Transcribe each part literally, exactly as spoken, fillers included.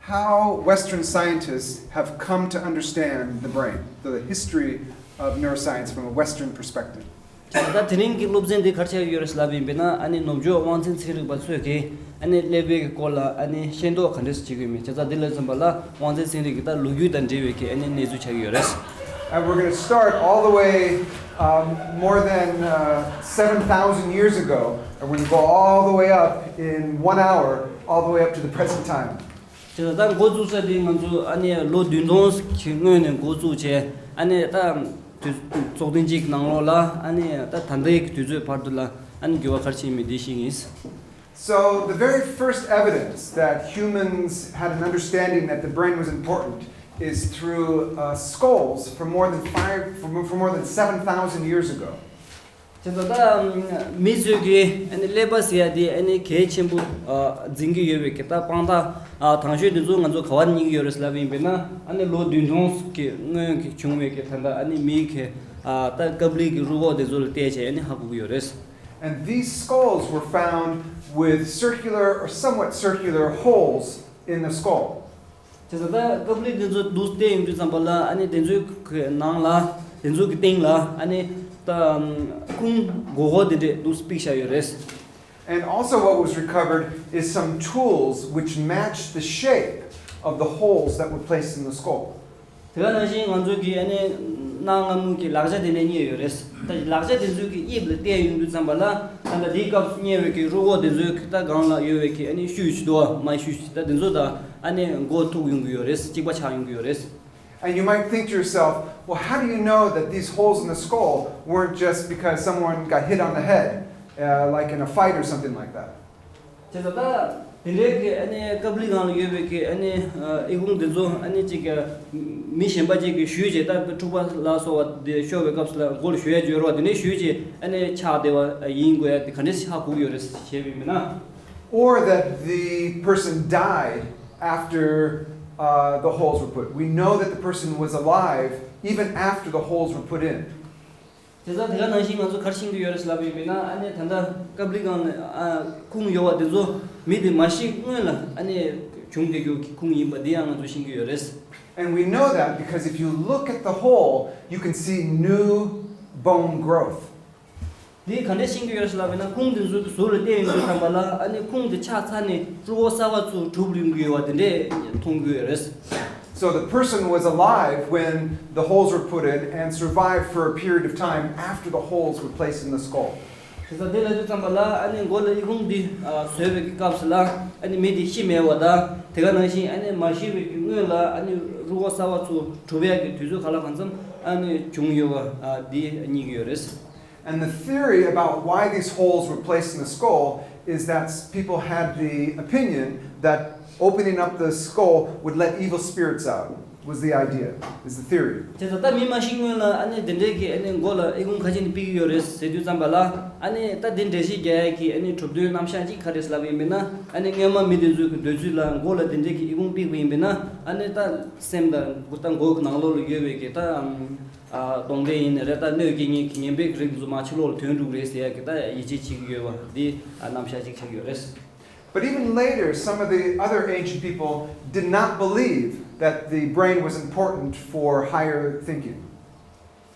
how Western scientists have come to understand the brain, the history of neuroscience from a Western perspective. ད་དེ་རིང་གི་སློབ་ཚན་འདི་ག་རེ་ཆགས་ཡོད་རེད་ལབ་ཡིན་པས་ན། ཨ་ནི་ནུབ་ཕྱོགས་དབང་འཛིན་ཚན་རིག་པ་ཚོས་ཀྱིས་ཨ་ནི་ཀླད་པའི་གི་སྐོར་ལ་ཨ་ནི་ཤེས་རྟོགས་ག་འདྲས་བྱེད་ཀྱི་ཡོད་མེད། བྱས་ཙང་འདི་ལ་མཚོན་པ་ལ་དབང་འཛིན་ཚན་རིག་གི་ད་ལོ་རྒྱུས་དང་འབྲེལ་བའི་གི་ཨ་ནི་གནས་ཚུལ་ཆགས་ཀྱི་ཡོད་རེད། And we're going to start all the way, um, more than uh, seven thousand years ago, and we're going to go all the way up in one hour, all the way up to the present time. དེ་ལ་ད་འགོ་བཙུགས་ས་དེ་ང་ཚོ་ཨ་ནི་ལོ་བདུན་སྟོང་གི་སྔོན་ནས་འགོ་བཙུགས་བྱས། ཨ་ནི་ད་དུས་ཚོགས་ཐེངས་གཅིག་ནང་ལོགས་ལ་ཨ་ནི་ད་ད་ལྟའི་གི་དུས་ཚོད་བར་དུ་ལ་ཨ་ནི་འགྱུར་བ་ག་རེ་ཕྱིན་མིན་འདི་ཤེས་ཀྱི་ཡིན། So, the very first evidence that humans had an understanding that the brain was important is through uh, skulls for more than five, for, mo- for more than seven thousand years ago. དེ་ཚོ་ད་མི་ཚོས་ཀྱིས་ཨ་ནི་ཀླད་པ་ཟེར་ཡ་དེ་ཨ་ནི་གལ་ཆེན་པོ་ཨ་འཛིན་གྱི་ཡོད་པའི་གི་ད་དཔང་རྟགས་ཨ་དང་ཤོས་དེ་ཚོ་ང་ཚོ་ག་བར་རྙེད་ཀྱི་ཡོད་རེད་ལབ་ཡིན་པས་ན། ཨ་ནི་ལོ་བདུན་སྟོང་གི་སྔོན་གྱི་བྱུང་བའི་གི་ད་ལྟ་ཨ་ནི་མིའི་གི་ཨ་ད་ཀབ་ལི་གི་རུས་ཁོག་དེ་ཚོ་ལ་བལྟས་བྱས་ཨ་ནི་ཧ་གོ་གི་ཡོད་རེད། And these skulls were found with circular or somewhat circular holes in the skull. དེ་ཚོ་ད་ཀབ་ལི་དེ་ཚོ་འདུག་བལྟས་ཡོང་དུས་ཙམ་པ་ལ། ཨ་ནི་དེ་ཚོའི་གི་ནང་ལ་དེ་ཚོའི་གི་སྟེང་ལ་ཨ་ནི་ད་ཁུངས་མགོ་སྐོར་དེ་འདྲས་འདུག་པིག་བཞག་ཡོད་རེད། And also, what was recovered is some tools which matched the shape of the holes that were placed in the skull. དེ་ག་ནང་བཞིན་ང་ཚོ་གི་ཨ་ནི་གནའ་སྔ་མོ་གི་ལག་ཆ་དེ་འདྲས་རྙེད་ཡོད་རེད། ད་ལག་ཆ་དེ་ཚོའི་གི་དབྱིབས་ལ་བལྟས་ཡོང་དུས་ཙམ་པ་ལ། ད་ལྟ་དེའི་སྐབས་སུ་རྙེད་པའི་གི་རུས་ཁོག་དེ་ཚོའི་གི་ད་སྒང་ལ་ཡོད་པའི་གི་ཨ་ནི་ཤུལ་ཅིག་འདུག་བ། མ་ཤུལ་ཅིག་ད་དེ་ཚོ་ད་ཨ་ནི་མགོ་ཐུག་ཡོང་གི་ཡོད་རེད། གཅིག་པ་ཆགས་ཡོང་གི་ཡོད་རེད། And you might think to yourself, well, how do you know that these holes in the skull weren't just because someone got hit on the head, uh, like in a fight or something like that? དེ་ཚོ་ད་དེ་འདྲའི་གི་ཨ་ནི་ཀབ་ལི་སྒང་ལ་ཡོད་པའི་གི་ཨ་ནི་ཨ་ཨི་ཁུང་དེ་ཚོ་ཨ་ནི་གཅིག་གི་མི་གཞན་པ་གཅིག་གིས་གཞུས་བྱས། ད་འཁྲུག་པ་ལ་སོགས་པ་དེ་ཤོར་བའི་སྐབས་སུ་ལ་མགོ་ལ་གཞུ་ཡ་འཇོར་བ་དེ་འདྲས་གཞུས་བྱས་ཨ་ནི་ཆགས་བསྡད་པ་ཡིན་དགོས་ཡ་དེ་ག་འདྲས་ཧ་གོ་གི་ཡོད་རེད་ཞེས་པ་ཡིན་ན། Or that the person died after uh, the holes were put. We know that the person was alive even after the holes were put in. དེ་ཚོ་དེ་ག་ནང་བཞིན་ང་ཚོ་ག་རེ་ཤེས་ཀྱི་ཡོད་རེད་ལབ་ཡིན་པས་ན། ཨ་ནི་ད་ལྟ་ཀབ་ལི་སྒང་ལ་ཨ་ཁུངས་ཡོད་པ་དེ་ཚོ་མི་དེ་མ་ཤི་སྔོན་ལ་ཨ་ནི་བྱུང་བསྡད་རྒྱུ་གི་ཁུངས་ཡིན་པ་དེ་ཡང་ང་ཚོ་ཤེས་ཀྱི་ཡོད་རེད། And we know that because if you look at the hole, you can see new bone growth. དེ་ག་འདྲས་ཤེས་ཀྱི་ཡོད་རེད་ལབ་ཡིན་ན། ཁུངས་དེ་ཚོ་གི་ཟུར་ལ་བལྟས་ཡོང་དུས་ཙམ་པ་ལ། ཨ་ནི་ཁུངས་དེ་ཆག་ཚར་ནས་རུས་ཁོག་གསར་པ་ཚོ་གྲུབ་ཡོང་གི་ཡོད་པ་དེ་འདྲས་མཐོང་གི་ཡོད་རེད། So the person was alive when the holes were put in and survived for a period of time after the holes were placed in the skull. དེ་ཚོ་དེ་ལབ་དུས་ཙམ་པ་ལ། ཨ་ནི་མགོ་ལ་ཨི་ཁུང་འདི་ཨ་བཟོས་པའི་སྐབས་སུ་ལ་ཨ་ནི་མི་དེ་ཤི་མེད་པ་དང་། དེ་ག་ནང་བཞིན་ཨ་ནི་མ་ཤི་བའི་གི་སྔོན་ལ་ཨ་ནི་རུས་ཁོག་གསར་པ་ཚོ་གྲུབ་ཡག་གི་དུས་ཚོད་ག་ལ་གང་འཚམ་ཨ་ནི་བྱུང་ཡོད་པ་ཨ་འདི་རྙེད་ཀྱི་ཡོད་རེད། And the theory about why these holes were placed in the skull is that people had the opinion that opening up the skull would let evil spirits out, was the idea, is the theory. དེ་ཚོ་ད་མི་མ་ཤི་སྔོན་ལ་ཨ་ནི་དེ་འདྲའི་གི་ཨ་ནི་མགོ་ལ་ཨི་ཁུང་ཁ་ཅིག་ནི་ཕིག་གི་ཡོད་རེད་ཟེར་དུས་ཙམ་པ་ལ། ཨ་ནི་ད་དེ་འགྲེལ་བཤད་རྒྱག་ཡག་གི་ཨ་ནི་གྲུབ་དོན་རྣམ་གཞག་ཅིག་ག་རེ་ལབ་ཡིན་པས་ན། ཨ་ནི་སྔོན་མ་མི་དེ་ཚོའི་གི་འདོད་ཚུལ་ལ་མགོ་ལ་དེ་འདྲའི་གི་ཨི་ཁུང་ཕིག་པ་ཡིན་པས་ན། ཨ་ནི་ད་སེམས་དང་ད་མགོ་གི་ནང་ལོགས་ལ་ཡོད་པའི་གི་ད་ཨམ། ཨ་གདོན་འདྲེ་ཡིན་ནི་རེད། ད་གནོད་སྐྱེལ་མཁན་གི་ངན་པའི་རིགས་ཚོ་མར་ཕྱི་ལོགས་ལ་ཐོན་འགྲོ་གི་རེད་ཟེར་ཡག་གི་ད་ཡིད་ཆེས་བྱེད་ཀྱི་ཡོད་པ་འདི་ཨ་རྣམ་གཞག་ཅིག་ཆགས་ཀྱི་ཡོད་རེད། But even later, some of the other ancient people did not believe that the brain was important for higher thinking.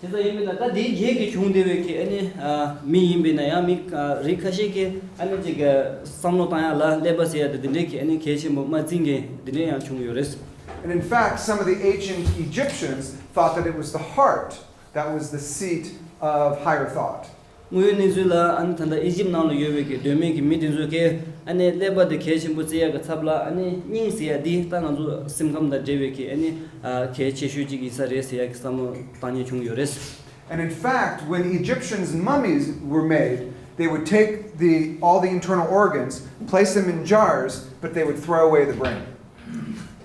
དེ་ཚོ་ཡིན་པས་ན། ད་དེའི་རྗེས་ཀྱི་བྱུང་བསྡད་པའི་གི་ཨ་ནི་ཨ་མི་ཡིན་པས་ན་ཡང་། མི་ཨ་རིགས་ཁ་ཤས་ཀྱིས་ཨ་ནི་ཅིག་ཨ་བསམ་བློ་བཏང་ཡག་ལ་ཀླད་པ་ཟེར་ཡག་དེ་དེ་འདྲའི་གི་ཨ་ནི་གལ་ཆེན་པོ་མ་བརྩི་མཁན་དེ་འདྲ་ཡང་བྱུང་ཡོད་རེད། And in fact, some of the ancient Egyptians thought that it was the heart that was the seat of higher thought. དངོས་ཡོད་གནས་ཚུལ་ལ་ཨ་ནི་ད་ལྟ་ཨི་ཇིབ་ནང་ལ་ཡོད་པའི་གི་གདོད་མའི་གི་མི་དེ་ཚོ་གིས་ཨ་ནི་ཀླད་པ་དེ་གལ་ཆེན་པོ་བརྩི་ཡག་གི་ཚབ་ལ། ཨ་ནི་སྙིང་ཟེར་ཡག་འདི་ད་ང་ཚོ་སེམས་ཁམས་དང་འབྲེལ་བའི་གི་ཨ་ནི་ཨ་གལ་ཆེ་ཤོས་ཅིག་ཡིན་ས་རེད་ཟེར་ཡག་གི་བསམ་བློ་བཏང་མཁན་བྱུང་ཡོད་རེད། And in fact, when Egyptians' mummies were made, they would take the, all the internal organs, place them in jars, but they would throw away the brain.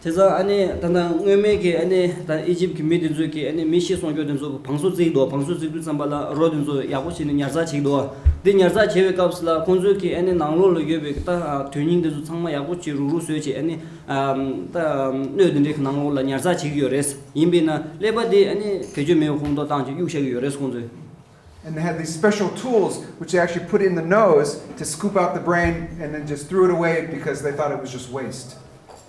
དེ་ཚོ་ཨ་ནི་ད་ལྟ་སྔོན་མའི་གི་ཨ་ནི་ད་ཨི་ཇིབ་གི་མི་དེ་ཚོ་གིས་ཨ་ནི་མི་ཤི་སོང་རྒྱུ་དེ་ཚོ་བང་སོ་བརྩིགས་འདུག་བང་སོ་བརྩིགས་དུས་ཙམ་པ་ལ་རོ་དེ་ཚོ་ཡག་པོ་བྱས་ནས་ཉར་ཚགས་བྱེད་ཀྱི་འདུག་འདི་ཉར་ཚགས་བྱེད་པའི་སྐབས་སུ་ལ་ཁོང་ཚོའི་གི་ཨ་ནི་ནང་ལོགས་ལ་ཡོད་པའི་ད་དོན་སྙིང་དེ་ཚོ་ཚང་མ་ཡག་པོ་བྱས་རུག་རུག་བཟོས་བྱས། ཨ་ནི་ཨམ་ད་སྣོད་དེ་འདྲའི་གི་ནང་ལོགས་ལ་ཉར་ཚགས་བྱེད་ཀྱི་ཡོད་རེད། ཡིན་པས་ན་ཀླད་པ་དེ་ཨ་ནི་བེད་སྤྱོད་མེད་པའི་ཁོངས་གཏོགས་བཏང་བྱས་གཡུག་བཞག་གི་ཡོད་རེད་ཁོང་ཚོས། And they had these special tools which they actually put in the nose to scoop out the brain and then just threw it away because they thought it was just waste.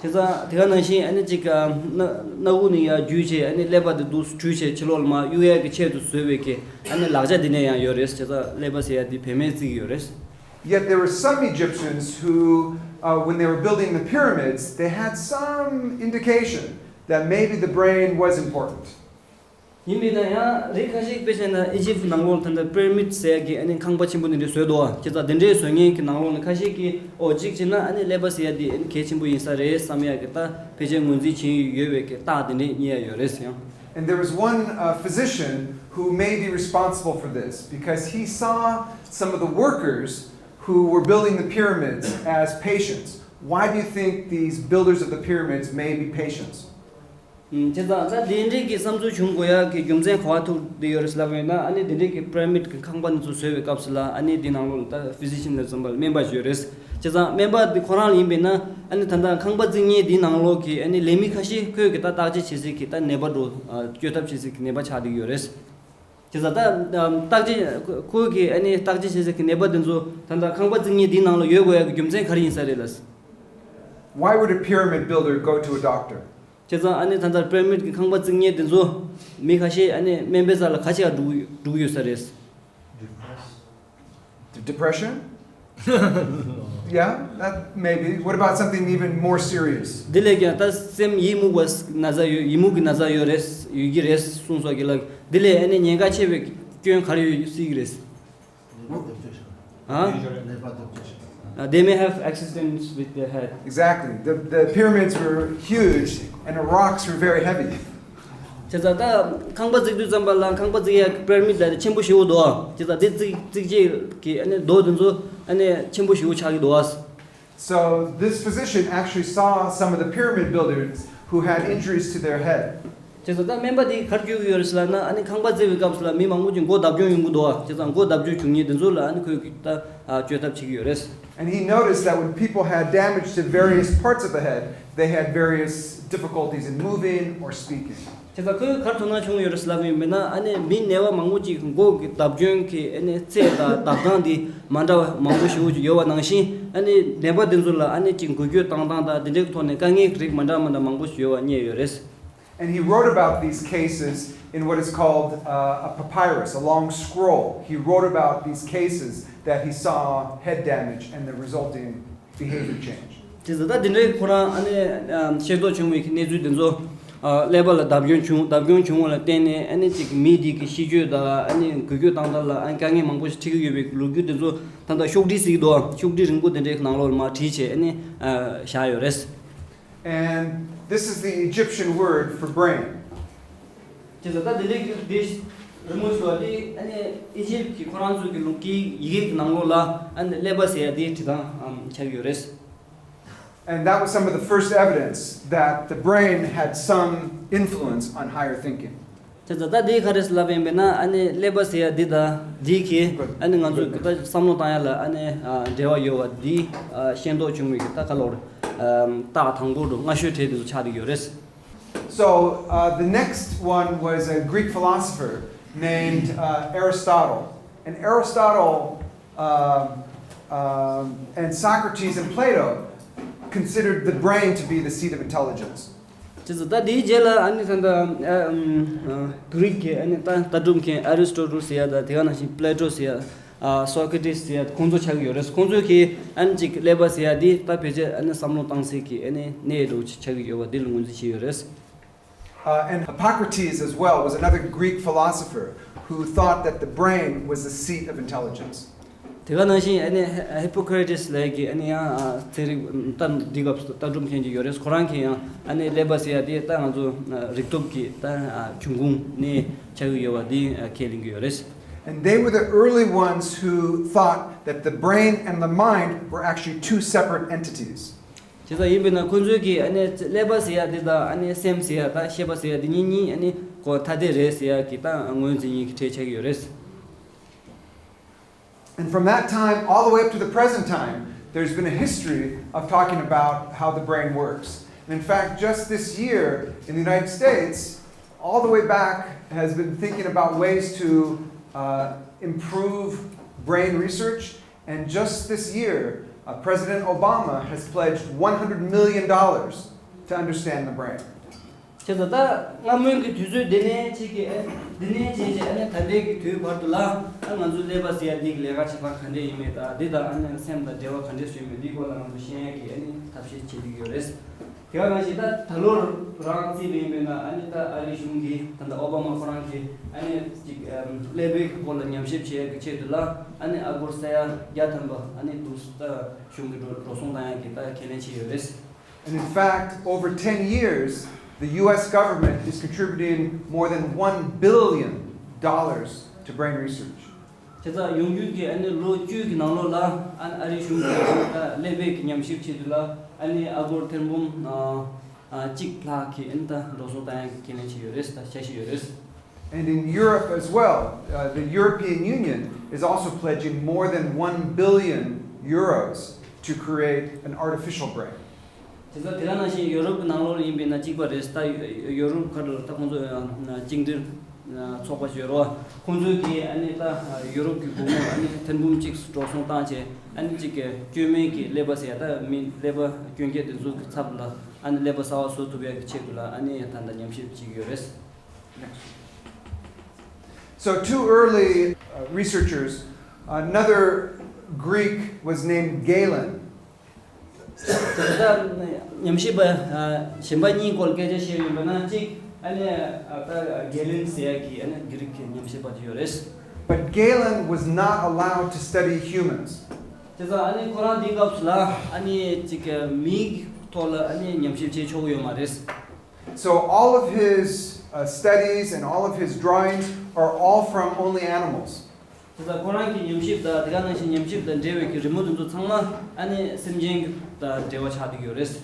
དེ་ཚང་དེ་ག་ནང་བཞིན་ཨ་ནི་ཅིག་ཨ་སྣ་སྣ་ཁུག་ནས་ཡར་བརྒྱུད་བྱས་ཨ་ནི་ཀླད་པ་དེ་འདུག་སེ་བྲུས་བྱས་ཕྱི་ལོགས་ལ་མར་གཡུག་ཡས་ཀྱི་ཆེད་དུ་བཟོས་པའི་གི་ཨ་ནི་ལག་ཆ་དེ་འདྲས་ཡང་ཡོད་རེད། བྱས་ཙང་ཀླད་པ་ཟེར་ཡ་དེ་བེད་མེད་བརྩི་གི་ཡོད་རེད། Yet there were some Egyptians who, uh, when they were building the pyramids, they had some indication that maybe the brain was important. ཡིན་པས་ན་ཡང་རིགས་ཁ་ཤས་དཔེ་བྱས་ན་ཨི་ཇིབ་ནང་ལོགས་ལ་ད་ལྟ་པི་ར་མིད་ཟེར་ཡ་གི་ཨ་ནི་ཁང་པ་ཆེན་པོ་འདི་འདྲ་བཟོས་འདུག་བ། བྱས་ཙང་འདི་འདྲའི་བཟོ་མཁན་གྱི་ནང་ལོགས་ལ་ཁ་ཤས་ཀྱིས་ཨོ་གཅིག་བྱས་ན་ཨ་ནི་ཀླད་པ་ཟེར་ཡ་འདི་ཨ་ནི་གལ་ཆེན་པོ་ཡིན་ས་རེད་བསམ་ཡ་གི་ད་ཕལ་ཆེར་ངོས་འཛིན་བྱེད་ཡོད་པའི་གི་རྟགས་འདི་འདྲ་རྙེད་ཡ་ཡོད་རེད་ཡང་། And there was one, uh, physician who may be responsible for this because he saw some of the workers who were building the pyramids as patients. Why do you think these builders of the pyramids may be patients? ཨུམ། བྱས་ཙང་ད་དེ་འདྲའི་གི་བསམ་ཚུལ་བྱུང་དགོས་ཡག་གི་རྒྱུ་མཚན་ག་པར་ཐུག་བསྡད་ཡོད་རེད་ལབ་པ་ཡིན་ན། ཨ་ནི་དེ་འདྲའི་གི་པི་ར་མིད་གི་ཁང་པ་འདི་ཚོ་བཟོས་པའི་སྐབས་སུ་ལ་ཨ་ནི་དེ་ནང་ལོགས་ལ་ད་ཕི་ཟི་ཤན་ལབ་ཙམ་པ་ལ་སྨན་པ་ཞིག་ཡོད་རེད། བྱས་ཙང་སྨན་པ་འདི་ཁོ་རང་ལ་ཡིན་པས་ན་ཨ་ནི་ད་ལྟ་ཁང་པ་བརྩིགས་མཁན་འདིའི་ནང་ལོགས་ཀྱི་ཨ་ནི་ལས་མི་ཁ་ཤས་ཁོས་གི་ད་བརྟག་དཔྱད་བྱེད་སའི་གི་ད་ནད་པ་འགྲོ་ཨ་བཅོས་ཐབས་བྱེད་སའི་གི་ནད་པ་ཆགས་བསྡད་ཡོད་རེད། བྱས་ཙང་ད་ཨམ་བརྟག་དཔྱད་ཁོ་ཁོ་གི་ཨ་ནི་བརྟག་དཔྱད་བྱེད་སའི་གི་ནད་པ་འདི་ཚོ་ད་ལྟ་ཁང་པ་བརྩིགས་མཁན་འདིའི་ནང་ལ་ཡོད་དགོས་ཡག་གི་རྒྱུ་མཚན་ག་རེ་ཡིན་ས་རེད་ལགས། Why would a pyramid builder go to a doctor? བྱས་ཙང་ཨ་ནི་ད་ལྟ་པི་ར་མིད་ཀྱི་ཁང་པ་བརྩིགས་མཁན་དེ་ཚོ་མི་ཁ་ཤས་ཨ་ནི་སྨན་པའི་རྩ་ལ་ག་ཅིག་འགྲོ་གི་འགྲོ་གི་ཡོད་ས་རེད། Depression? Yeah, that maybe. What about something even more serious? འདི་ལས་ཀྱང་ད་སེམས་ཡིད་མུག་པ་ན་ཚ་ཡོད། ཡིད་མུག་གི་ན་ཚ་ཡོད་རེད། ཡོད་ཀྱི་རེད་གསུངས་སོགས་ཀྱི་ལ། འདི་ལས་ཨ་ནི་ཉེན་ཁ་ཆེ་བའི་སྐྱོན་ག་རེ་ཡོད་སྲིད་ཀྱི་རེད། Huh? Uh, they may have accidents with their head. Exactly. The, the pyramids were huge and the rocks were very heavy. བྱས་ཙང་ད་ཁང་པ་བརྩིགས་དུས་ཙམ་པ་ལ་ཁང་པ་བརྩིགས་ཡ་པི་ར་མིད་ལ་ཆེན་པོ་ཞེ་པོ་འདུག་ཨ། བྱས་ཙང་དེ་བརྩིགས་བརྩིགས་རྗེས་ཀྱི་ཨ་ནི་རྡོ་དེ་ཚོ་ཨ་ནི་ཆེན་པོ་ཞེ་པོ་ཆགས་ཀྱི་འདུག་ཨ། So this physician actually saw some of the pyramid builders who had injuries to their head. བྱས་ཙང་ད་སྨན་པ་དེ་ག་རེ་བརྗོད་ཀྱི་ཡོད་རེད་ཟེར་ལབ་ན། ཨ་ནི་ཁང་པ་བརྩིགས་པའི་སྐབས་སུ་ལ་མི་མང་པོ་ཅིག་མགོ་བརྡབ་སྐྱོན་ཡོང་གི་འདུག་ཨ། བྱས་ཙང་མགོ་བརྡབ་སྐྱོན་བྱུང་མཁན་དེ་ཚོ་ལ་ཨ་ནི་ཁོས་ད་ཨ་བཅོས་ཐབས་བྱེད་ཀྱི་ཡོད་རེད། And he noticed that when people had damage to various parts of the head, they had various difficulties in moving or speaking. བྱས་ཙང་ཁོས་ག་རེ་དོ་སྣང་བྱུང་ཡོད་རེད་ཟེར་ལབ་ཡོད་མེད་ན། ཨ་ནི་མི་ནད་པ་མང་པོ་ཅིག་མགོ་གི་བརྡབ་སྐྱོན་གྱི་ཨ་ནི་རྩལ་དང་བརྡབ་སྟངས་དེ་མ་འདྲ་བ་མང་པོ་ཞིག་ཡོད་པ་ནང་བཞིན། ཨ་ནི་ནད་པ་དེ་ཚོ་ལ་ཨ་ནི་ཅིག་འགུལ་སྐྱོད་བཏང་སྟངས་དང་དེ་འདྲའི་ཐོག་ནས་དཀའ་ངལ་གྱི་རིགས་མ་འདྲ་མ་འདྲ་མང་པོ་ཞིག་ཡོད་པ་རྙེད་ཡོད་རེད། And he wrote about these cases in what is called, uh, a papyrus, a long scroll. He wrote about these cases that he saw head damage and the resulting behavior change. དེ་ཚོ་ད་དེ་འདྲའི་ཁོ་རང་ཨ་ནི་ཨམ་ཤེས་རྟོགས་བྱུང་བའི་གནས་ཚུལ་དེ་ཚོ། ཨ་ཀླད་པ་ལ་བརྡབ་སྐྱོན་བྱུང་། བརྡབ་སྐྱོན་བྱུང་བ་ལ་བརྟེན་ནས་ཨ་ནི་ཅིག་མི་དེ་གི་གཤིས་སྤྱོད་དང་ཨ་ནི་འགུལ་སྐྱོད་བཏང་སྟངས་ལ་ཨ་ནི་དཀའ་ངལ་མང་པོ་ཞིག་འཕྲད་ཀྱི་ཡོད་པའི་ལོ་རྒྱུས་དེ་ཚོ་ད་ལྟ་ཤོག་དྲིལ་ཟེར་གྱི་འདུག་ཤོག་དྲིལ་རིང་པོ་དེ་འདྲའི་ནང་ལོགས་ལ་མར་བྲིས་བྱས་ཨ་ནི་ཨ་བཞག་ཡོད་རེད། And this is the Egyptian word for brain. དེ་ཚོ་ད་དེ་འདྲའི་རྒྱུ་དེ་རི་མོ་ཞུ་བ་དེ་ཨ་ནི་ཨི་ཇིབ་ཀྱི་ཁོ་རང་ཚོ་གི་ལུང་གི་ཡི་གེ་གི་ནང་ལོགས་ལ་ཨ་ནི་ཀླད་པ་ཟེར་ཡ་དེ་བྲིས་སྟངས་ཨམ་ཆགས་ཡོད་རེད། And that was some of the first evidence that the brain had some influence on higher thinking. དེ་ཚོ་ད་དེ་ག་རེ་ལབ་ཡིན་པས་ན། ཨ་ནི་ཀླད་པ་ཟེར་ཡ་འདི་དང་འདི་གི་ཨ་ནི་ང་ཚོ་གི་ད་བསམ་བློ་བཏང་ཡ་ལ་ཨ་ནི་ཨ་འབྲེལ་བ་ཡོད་པ་འདི་ཨ་ཤེས་རྟོགས་བྱུང་བའི་གི་ད་ག་ལོར་ཨམ་རྟགས་དང་པོ་དང་སྔ་ཤོས་གྲས་དེ་ཚོ་ཆགས་བསྡད་ཡོད་རེད། So, uh, the next one was a Greek philosopher named, uh, Aristotle. And Aristotle, um, um, and Socrates and Plato considered the brain to be the seat of intelligence. དེ་ཚོ་ད་དེའི་རྗེས་ལ་ཨ་ནི་ད་ལྟ་ཨ་ཨམ་ཨ་གྷི་རིག་གི་ཨ་ནི་ད་ལྟ་གྲུབ་མཁན་ཨ་རི་སི་ཊོ་ཊལ་ཟེར་ཡ་དང་དེ་ག་ནང་བཞིན་པི་ལེ་ཊོ་ཟེར་ཡ། ཨ་སོ་ཀི་ཊི་སི་ཟེར་ཡ་ཁོང་ཚོ་ཆགས་ཀྱི་ཡོད་རེད། ཁོང་ཚོས་ཀྱི་ཨ་ནི་ཅིག་ཀླད་པ་ཟེར་ཡ་འདི་ད་ཕལ་ཆེར་ཨ་ནི་བསམ་བློ་བཏང་སའི་གི་ཨ་ནི་གནས་འདྲ་བོ་ཅིག་ཆགས་ཀྱི་ཡོད་པ་འདི་ལ་ངོས་འཛིན་བྱས་ཡོད་རེད། Uh, and Hippocrates as well was another Greek philosopher who thought that the brain was the seat of intelligence. དེ་ག་ནང་བཞིན་ཨ་ནི་ཧི་པོ་ཀྲེ་ཊི་སི་ལབ་ཀྱི་ཨ་ནི་ཡང་ཨ་ཚན་རིག་ད་འདི་སྐབས་སུ་ལྟ་གྲུབ་མཁན་ཅིག་ཡོད་རེད། ཁོ་རང་གིས་ཡང་ཨ་ནི་ཀླད་པ་ཟེར་ཡ་དེ་ད་ང་ཚོ་ཨ་རིག་སྟོབས་ཀྱི་ད་ཨ་འབྱུང་ཁུངས་ནས་ཆགས་ཀྱི་ཡོད་པ་འདི་ཨ་ཁས་ལེན་གྱི་ཡོད་རེད། And they were the early ones who thought that the brain and the mind were actually two separate entities. བྱས་ཙང་ཡིན་པས་ན་ཁོ་ཚོས་ཀྱིས་ཨ་ནི་ཀླད་པ་ཟེར་ཡ་འདི་དང་ཨ་ནི་སེམས་ཟེར་ཡ་དང་ཤེས་པ་ཟེར་ཡ་འདི་གཉིས་གཉིས་ཨ་ནི་ཁོ་ཐ་དད་རེད་ཟེར་ཡ་གི་ད་ངོས་འཛིན་ཡིན་གྱི་གྲས་ཆགས་ཀྱི་ཡོད་རེད། And from that time all the way up to the present time, there's been a history of talking about how the brain works. And in fact, just this year in the United States, all the way back, has been thinking about ways to uh, improve brain research. And just this year, uh, President Obama has pledged one hundred million dollars to understand the brain. བྱས་ཙང་ད་སྔ་མོའི་གི་དུས་ཚོད་འདི་ནས་ཅིག་གི་ཨ་འདི་ནས་བྱས་བྱས་ཨ་ནི་ད་ལྟའི་གི་དུས་བར་དུ་ལ་ཨ་ང་ཚོའི་ཀླད་པ་ཟེར་ཡ་འདི་གི་ལས་ཀ་བྱེད་སྟངས་ག་འདྲས་ཡིན་མིན་དང་འདི་དང་ཨ་ནི་སེམས་དང་འབྲེལ་བ་ག་འདྲས་བཟོས་མིན་འདིའི་སྐོར་ལ་ང་ཚོ་ཤེས་ཡ་གི་ཨ་ནི་ཐབས་ཤེས་བྱེད་ཀྱི་ཡོད་རེད། དེ་ག་ནང་བཞིན་ད་ད་ལོར་རང་བརྩིས་པ་ཡིན་པས་ན་ཨ་ནི་ད་ཨ་རིའི་གཞུང་གིས་ད་ལྟ་ཨོ་བྷ་མ་ཁོ་རང་གིས་ཨ་ནི་ཅིག་ཀླད་པའི་སྐོར་ལ་ཉམས་ཞིབ་བྱེད་ཡ་གི་ཆེད་དུ་ལ་ཨ་ནི་ཨ་སྒོར་ས་ཡ་བརྒྱ་ཐམ་པ་ཨ་ནི་འདུག་ད་གཞུང་གིས་འགྲོ་འགྲོ་སོང་བཏང་ཡ་གི་ད་ཁས་ལེན་བྱས་ཡོད་རེད། And in fact, over ten years, the U S government is contributing more than one billion dollars to brain research. བྱས་ཙང་ཡོང་རྒྱུ་གི་ཨ་ནི་ལོ་བཅུ་གི་ནང་ལོགས་ལ་ཨ་ཨ་རིའི་གཞུང་གི་ཀླད་པའི་གི་ཉམས་ཞིབ་ཆེད་དུ་ལ་ཨ་ནི་ཨ་སྒོར་ཐེར་འབུམ་གཅིག་ལྷག་གི་ཨ་ནི་ད་འགྲོ་སོང་བཏང་ཡ་གི་ཁས་ལེན་བྱས་ཡོད་རེད། ད་འཆར་གཞི་ཡོད་རེད། And in Europe as well, uh, the European Union is also pledging more than one billion euros to create an artificial brain. དེ་ཚོ་དེ་ག་ནང་བཞིན་ཡོ་རོབ་ཀྱི་ནང་ལོགས་ལ་ཡིན་པས་ན་གཅིག་པ་རེད། ད་ཡོ་རོབ་ཁ་ཐུག་ལ་ད་ཁོང་ཚོ་གཅིག་སྒྲིལ་ཚོགས་པ་ཞིག་ཡོད་རེད་བ། ཁོང་ཚོས་ཀྱིས་ཨ་ནི་ད་ཡོ་རོབ་ཀྱི་སྒོར་མོ་ཨ་ནི་ཐེར་འབུམ་གཅིག་འགྲོ་སོང་བཏང་བྱས་ཨ་ནི་གཅིག་གི་སྐྱོན་མེད་ཀྱི་ཀླད་པ་ཟེར་ཡ་ད་མི་ཀླད་པ་སྐྱོན་ཅན་དེ་ཚོ་གི་ཚབ་ལ་ཨ་ནི་ཀླད་པ་གསར་བ་བཟོ་ཐུབ་ཡ་གི་ཆེད་དུ་ལ་ཨ་ནི་ད་ལྟ་ཉམས་ཞིབ་བྱེད་ཀྱི་ཡོད་རེད། So, two early uh, researchers, another Greek was named Galen. ད་ཉམས་ཞིབ་པ་གཞན་པ་གཉིས་སྐོར་སྐད་ཆ་བཤད་ཡོད་པ་ན་གཅིག་ཨ་ནི་ད་གེ་ལིན་ཟེར་ཡ་གི་ཨ་ནི་གྷི་རིག་གི་ཉམས་ཞིབ་པ་དེ་ཡོད་རེད། But Galen was not allowed to study humans. དེ་ཙང་ཨ་ནི་ཁོ་རང་འདི་སྐབས་སུ་ལ་ཨ་ནི་གཅིག་མིའི་ཐོག་ལ་ཨ་ནི་ཉམས་ཞིབ་བྱེད་ཆོག་གི་ཡོད་མ་རེད། So all of his uh, studies and all of his drawings are all from only animals. དེ་ལྟར་ཁོ་རང་གི་ཉམས་ཞིབ་དང་དེ་ག་ནང་བཞིན་ཉམས་ཞིབ་དང་འབྲེལ་བའི་གི་རི་མོ་དེ་ཚོ་ཚང་མ་ཨ་ནི་སེམས་ཅན་དང་འབྲེལ་བ་ཆགས་བསྡད་ཡོད་རེད།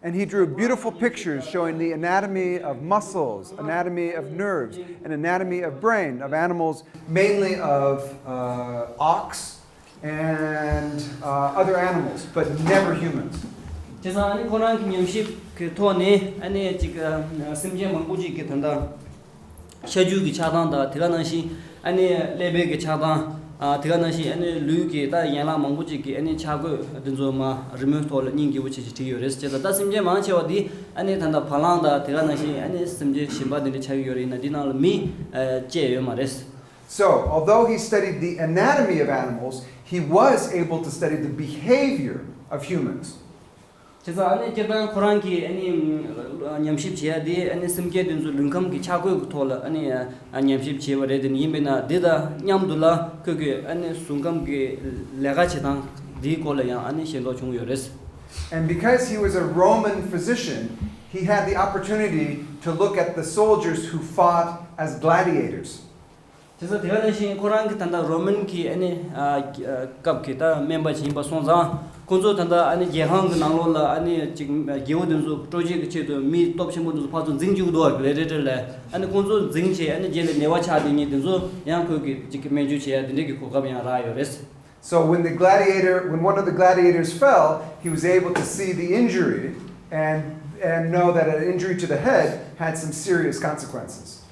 And he drew beautiful pictures showing the anatomy of muscles, anatomy of nerves, and anatomy of brain of animals, mainly of uh, ox and uh, other animals, but never humans. དེ་ཙང་ཨ་ནི་ཁོ་རང་གི་ཉམས་ཞིབ་ཀྱི་ཐོག་ནས་ཨ་ནི་ཅིག་སེམས་ཅན་མང་པོ་ཅིག་གི་ད་ལྟ་ཤ་རྒྱུས་ཀྱི་ཆགས་སྟངས་དང་དེ་ག་ནང་བཞིན་ཨ་ནི་ཀླད་པའི་གི་ཆགས་སྟངས་དེ་ག་ནང་བཞིན་ཨ་ནི་ལུས་ཀྱི་ད་ཡན་ལག་མང་པོ་ཅིག་གི་ཨ་ནི་ཆ་བགོས་འདི་ཚོ་མ་རི་མོའི་ཐོག་ལ་སྙིང་རྗེ་པོ་བྱས་ཅིག་བྲིས་ཡོད་རེད། བྱས་ཙང་ད་སེམས་ཅན་མང་ཆེ་བ་འདི་ཨ་ནི་ད་ལྟ་བ་ལང་དང་དེ་ག་ནང་བཞིན་ཨ་ནི་སེམས་ཅན་གཞན་པ་དེ་འདྲ་ཆགས་ཀྱི་ཡོད་རེད། ཡིན་ན་འདི་ནང་ལ་མི་བཅས་ཡོད་མ་རེད། So, although he studied the anatomy of animals, he was able to study the behavior of humans. བྱས་ཙང་ཨ་ནི་སྤྱིར་བཏང་ཁོ་རང་གིས་ཨ་ནི་ཉམས་ཞིབ་བྱེད་ཡ་དེ་ཨ་ནི་སེམས་ཅན་དེ་ཚོའི་ལུས་ཁམས་ཀྱི་ཆ་བགོས་ཀྱི་ཐོག་ལ་ཨ་ནི་ཉམས་ཞིབ་བྱས་པ་རེད། དེ་ནི་ཡིན་པས་ན་དེ་དང་མཉམ་དུ་ལ་ཁོས་ཀྱི་ཨ་ནི་གཟུགས་ཁམས་ཀྱི་ལས་ཀ་བྱེད་སྟངས་དེའི་སྐོར་ལ་ཡང་ཨ་ནི་ཤེས་རྟོགས་བྱུང་ཡོད་རེད། And because he was a Roman physician, he had the opportunity to look at the soldiers who fought as gladiators. དེ་ཚོ་དེ་ག་ནང་བཞིན་ཁོ་རང་གི་ད་ལྟ་རོ་མན་གྱི་ཨ་ནི་སྐབས་ཀྱི་ད་སྨན་པ་ཞིག་ཡིན་པ་སོང་ཙང་ཁོང་ཚོ་ད་ལྟ་ཨ་ནི་རྒྱལ་ཁང་གི་ནང་ལོགས་ལ་ཨ་ནི་ཅིག་རྒྱལ་པོ་དེ་ཚོ་སྤྲོ་སྐྱིད་ཀྱི་ཆེད་དུ་མི་སྟོབས་ཆེན་པོ་དེ་ཚོ་ཕར་ཚུར་འཛིང་བཅུག་འདུག་ག་ལེ་རེ་རེ་ལ་ཨ་ནི་ཁོང་ཚོ་འཛིང་བྱས་ཨ་ནི་རྗེས་ལ་ནད་པ་ཆགས་དེ་ཉིད་དེ་ཚོ་ཡང་ཁོས་ཀྱི་ཅིག་སྨན་བཅོས་བྱེད་ཡ་དེ་འདྲས་ཀྱི་གོ་སྐབས་ཡང་རག་ཡོད་རེད། So when the gladiator, when one of the gladiators fell, he was able to see the injury and, and know that an injury to the head had some serious consequences.